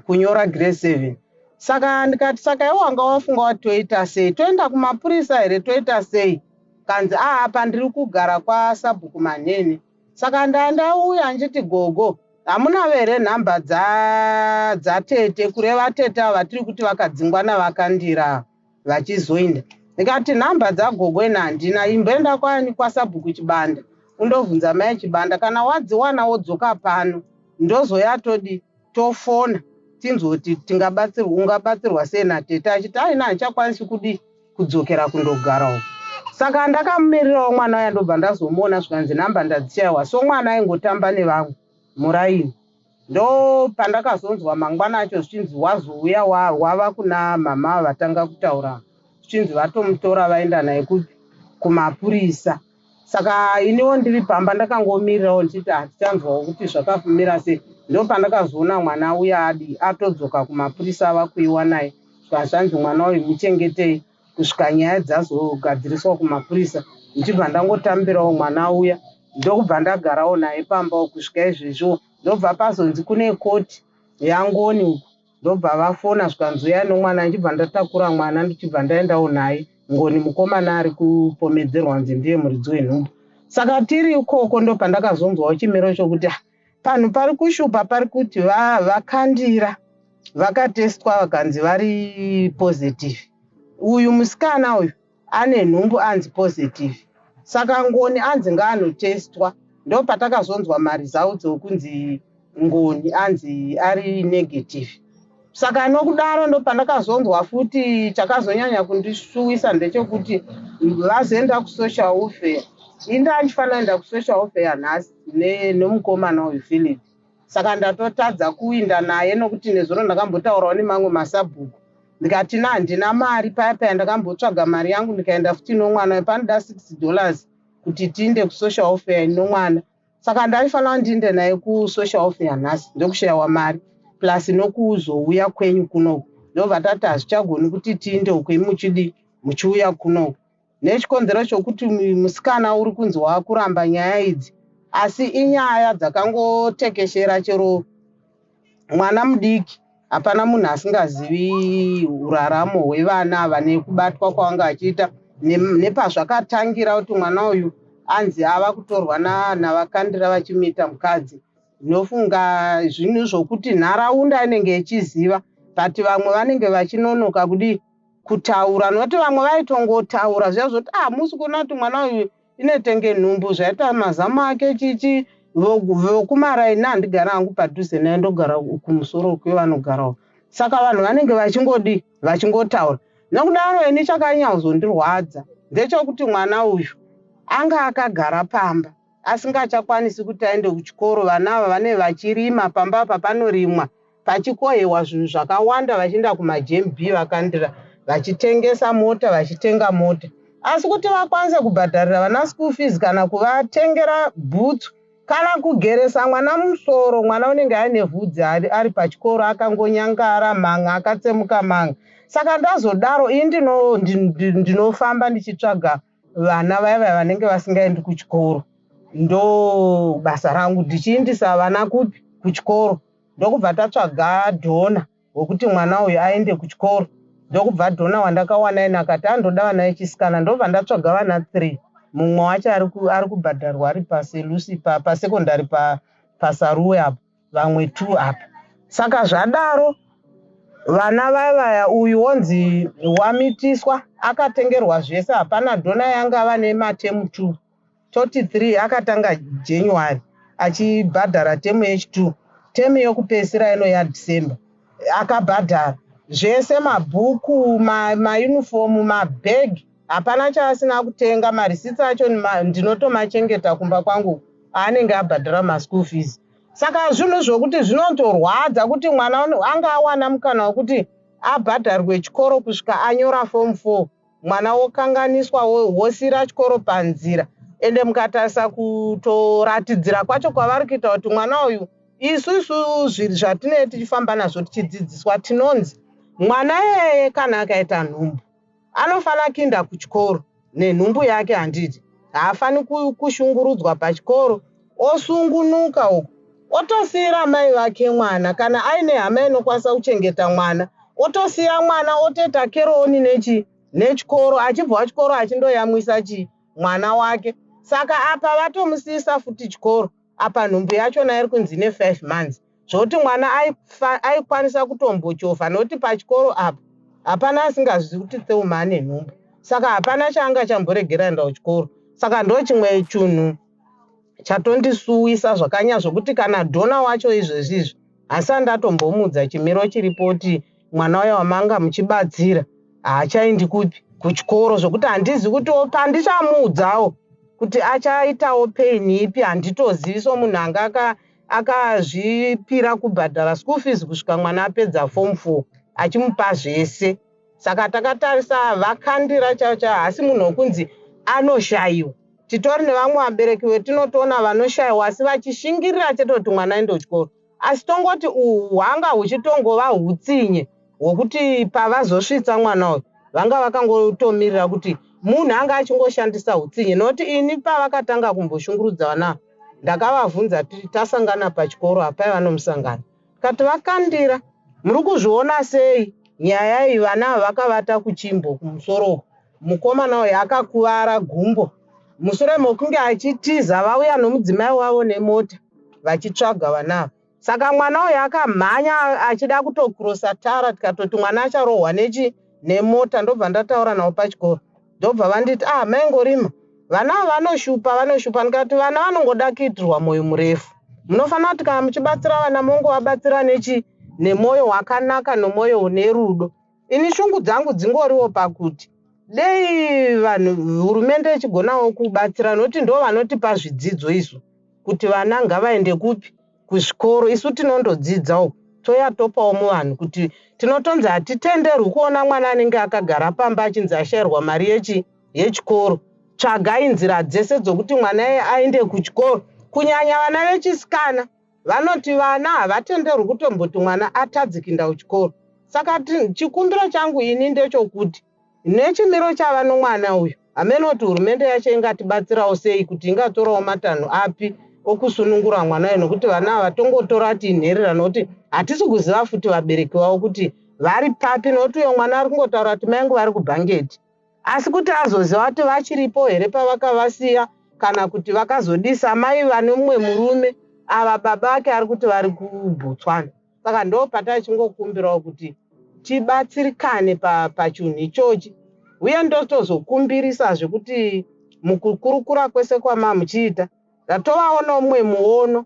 kunyora grade 7. Saka ndikati saka iwe wanga wafunga wati toita sei, toenda kumapurisa here, toita sei? Kanzi aa apa ndiri kugara kwasabhuku Manhene. Saka ndandauya ndichiti gogo hamunavo here nhamba dzatete, kureva tete ava vatiri kuti vakadzingwa navakandira vachizoinda. Ndikati nhamba dzagogo ini handina, imboenda kwani kwasabhuku Chibanda undobvunza mai Chibanda kana wadziwana wodzoka pano ndozoya todi tofona tinzwe kuti tingabatsirwa ungabatsirwa sei natete achiti aina handichakwanisi kudii kudzokera kundogara uko. Saka ndakamumirirawo mwana uya ndobva ndazomuona zvikanzi nhamba ndadzishaiwa so mwana aingotamba nevamwe muraini. Ndopandakazonzwa mangwana acho zvichinzi wazouya wava kuna mama vatanga kutaura zvichinzi vatomutora vaenda naye kupi kumapurisa. Saka iniwo ndiri pamba ndakangomirirawo ndichiti hatichanzwawo kuti zvakamira sei. Ndopandakazoona mwana uya adi atodzoka kumapurisa ava kuiwa naye. Zvikanzi mwana uyu muchengetei kusvika nyaya dzazogadziriswa kumapurisa. Ndichibva ndangotambirawo mwana uya ndokubva ndagarawo naye pamba kusvika izvezviwo. Ndobva pazonzi kune koti yaNgoni uku ndobva vafona zvikanzi uyai nomwana ndichibva ndatakura mwana ndichibva ndaendawo naye. Ngoni mukomana ari kupomedzerwa kunzi ndiye muridzi wenhumbu. Saka tiri ikoko ndopandakazonzwawo chimiro chokuti ah, panhu pari kushupa pari kuti vakandira vakatestwa vakanzi vari positive. Uyu musikana uyu ane nhumbu anzi positive saka Ngoni anzi ngaanotestwa. Ndopatakazonzwa maresults okunzi Ngoni anzi ari negative. Saka nokudaro ndopandakazonzwa futi chakazonyanya kundisuwisa ndechekuti vazoenda kusocial welfare. Ini ndandifanira kuenda kusocial welfare nhasi nemukomana uyu Philip. Saka ndatotadza kuinda naye nokuti nezuro ndakambotaurawo nemamwe masabhuku ndikati na handina mari. Paya paya ndakambotsvaga mari yangu ndikaenda futi nomwana panoda $6 kuti tiinde kusocial welfare nomwana. Saka ndaifanira ndiinde naye kusocial welfare nhasi ndokushayiwa mari plus nokuzouya kwenyu kunoku. Ndobva tati hazvichagoni kuti tiinde uko imi muchidi muchiuya kunoku nechikonzero chokuti musikana uri kunzi waakuramba nyaya idzi, asi inyaya dzakangotekeshera. Chero mwana mudiki, hapana munhu asingazivi uraramo hwevana ava nekubatwa kwavanga vachiita nepazvakatangira kuti mwana uyu anzi ava kutorwa navakandira vachimuita mukadzi. Ndinofunga zvinhu zvokuti nharaunda inenge ichiziva, but vamwe vanenge vachinonoka kudii kutaura, nokuti vamwe vaitongotaura zviya zvoti ah, musi kuona kuti mwana uyu inetenge nhumbu zvaita mazamu ake chichi vokumaraini. Handigara hangu padhuze naye, ndogara kumusoro kwevanogarawo. Saka vanhu vanenge vachingodi vachingotaura. Nokudaro ini chakanyazondirwadza ndechekuti mwana uyu anga akagara pamba asingachakwanisi kuti aende kuchikoro. Vana ava vanenge vachirima pamba apa, panorimwa pachikohwewa zvinhu zvakawanda, vachienda kumajemb vakandira vachitengesa mota, vachitenga mota, asi kuti vakwanise kubhadharira vana school fees kana kuvatengera bhutsu kana kugeresa mwana musoro. Mwana unenge aine vhudzi ari pachikoro akangonyangara manga akatsemuka manga. Saka ndazodaro ini ndinofamba ndichitsvaga vana vaya vaya vanenge vasingaendi kuchikoro. Ndo basa rangu, ndichiindisa vana kupi? Kuchikoro. Ndokubva tatsvaga donor wekuti mwana uyu aende kuchikoro. Ndokubva donor wandakawana ine akati andoda vana vechisikana. Ndobva ndatsvaga vana 3. Mumwe wacho ari kubhadharwa ari paselusi pasekondari paSaruwe apo, vamwe 2 apa. Saka zvadaro vana vaya vaya uyu wonzi wamitiswa, akatengerwa zvese. Hapana donor yanga ava nematemu 2, toti 3. Akatanga January achibhadhara temu yechi2, temu yokupedzisira ino yaDecember akabhadhara zvese, mabhuku, mayunifomu, mabhegi, hapana chaasina kutenga. Marisitsi acho ndinotomachengeta kumba kwangu aanenge abhadhara maschool fees. Saka zvinhu zvokuti zvinotorwadza kuti mwana anga awana mukana wekuti abhadharwe chikoro kusvika anyora form 4, mwana wokanganiswa, wosiyira chikoro panzira. Ende mukatarisa kutoratidzira kwacho kwavari kuita kuti mwana uyu, isusu zvatinee tichifamba nazvo tichidzidziswa, tinonzi mwana iyeye kana akaita nhumbu anofanira kuinda kuchikoro nenhumbu yake, handiti? Haafani kushungurudzwa pachikoro, osungunuka uku otosiyira mai vake mwana. Kana aine hama inokwanisa kuchengeta mwana, otosiya mwana otoita carry on nechi nechikoro, achibva chikoro achindoyamwisa chi mwana wake. Saka apa vatomusiyisa futi chikoro. Apa nhumbu yachona iri kunzi ine 5 months, zvokuti mwana aikwanisa kutombochovha, nokuti pachikoro apa hapana asingazivi kuti Theuma ane nhumbu. Saka hapana chaanga chamboregera enda kuchikoro. Saka ndo chimwe chinhu chatondisuwisa zvakanyanya, zvokuti kana donor wacho izvezvi izvi hasi andatombomudza chimiro chiripo kuti mwana uya wamanga muchibatsira haachaendi kupi? Kuchikoro. Zvokuti handizi kuti pandichamuudzawo kuti achaitawo pain ipi, handitozivi. Somunhu anga akazvipira kubhadhara school fees kusvika mwana apedza form 4, achimupa zvese. Saka takatarisa vakandira chaivo chaivo, hasi munhu wekunzi anoshayiwa. Titori nevamwe vabereki vetinotoona vanoshayiwa, asi vachishingirira chete kuti mwana aende kuchikoro. Asi tongoti uhu hwanga huchitongova hutsinye. hwokuti pavazosvitsa mwana uyu vanga vakangotomirira kuti munhu anga achingoshandisa utsinye. Nokuti ini pavakatanga kumboshungurudza vana ava, ndakavavhunza tasangana pachikoro hapaiva nomusangano, tikati vaKandira, muri kuzviona sei nyaya iyi? Vana ava vakavata kuchimbo kumusoro uku, mukomana uyu akakuvara gumbo mushure mokunge achitiza, vauya nomudzimai wavo nemota vachitsvaga vana ava. Saka mwana uyu akamhanya achida kutokurosa tara, tikatoti mwana acharohwa nechi nemota. Ndobva ndataura navo pachikoro, ndobva vanditi, ah, maingorima vana ava vanoshupa, vanoshupa. Ndikati vana vanongoda kuitirwa mwoyo murefu. Munofanira kuti kana muchibatsira vana mongovabatsira nechi nemwoyo wakanaka, nomwoyo une rudo. Ini shungu dzangu dzingoriwo pakuti dei vanhu, hurumende ichigonawo kubatsira, nokuti ndo vanotipa zvidzidzo isu kuti vana ngavaende kupi, kuzvikoro. Isu tinondodzidzawo, toya topawo muvanhu kuti tinotonzi hatitenderwi kuona mwana anenge akagara pamba achinzi ashayirwa mari yechi yechikoro. Tsvagai nzira dzese dzokuti mwana iye aende kuchikoro, kunyanya vana vechisikana. Vanoti vana havatenderwi kutomboti mwana atadze kuenda kuchikoro. Saka chikumbiro changu ini ndechokuti nechimiro chava nomwana uyu, hameno kuti hurumende yacho ingatibatsirawo sei, kuti ingatorawo matanho api okusunungura mwana uyu, nokuti vana ava tongotora tinherera, nokuti hatisi kuziva futi vabereki vavo kuti vari papi, nokuti uyo mwana ari kungotaura kuti mai vangu vari kuBhangendi, asi kuti azoziva kuti vachiripo here pavakavasiya kana kuti vakazodisa mai vane mumwe murume ava, baba vake ari kuti vari kuBotswana. Saka ndo patachingokumbirawo kuti tibatsirikane pachinhu ichochi. Uye ndotozokumbirisazve kuti mukukurukura kwese kwamamuchiita, ndatovawo nomumwe muono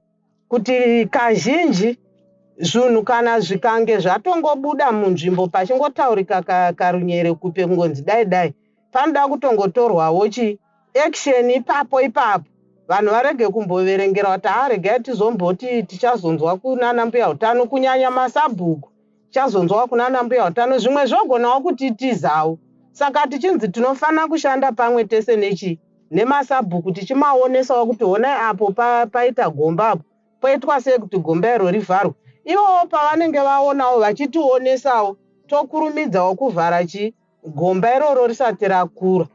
kuti kazhinji zvinhu kana zvikange zvatongobuda munzvimbo pachingotaurika karunyere kupe kungonzi dai dai, panoda kutongotorwawo chi action ipapo ipapo, vanhu varege kumboverengera kuti ha, regai tizomboti tichazonzwa kunana mbuya utano, kunyanya masabhuku, tichazonzwa kunana mbuya utano, zvimwe zvogonawo kutitizawo. Saka tichinzi tinofanira kushanda pamwe tese nechi nemasabhuku, tichimaonesawo kuti honai apo paita gomba apo, poitwa sei kuti gomba iro rivharwe. Ivowo pavanenge vaonawo vachitionesawo, tokurumidzawo kuvhara chi gomba iroro risati rakura.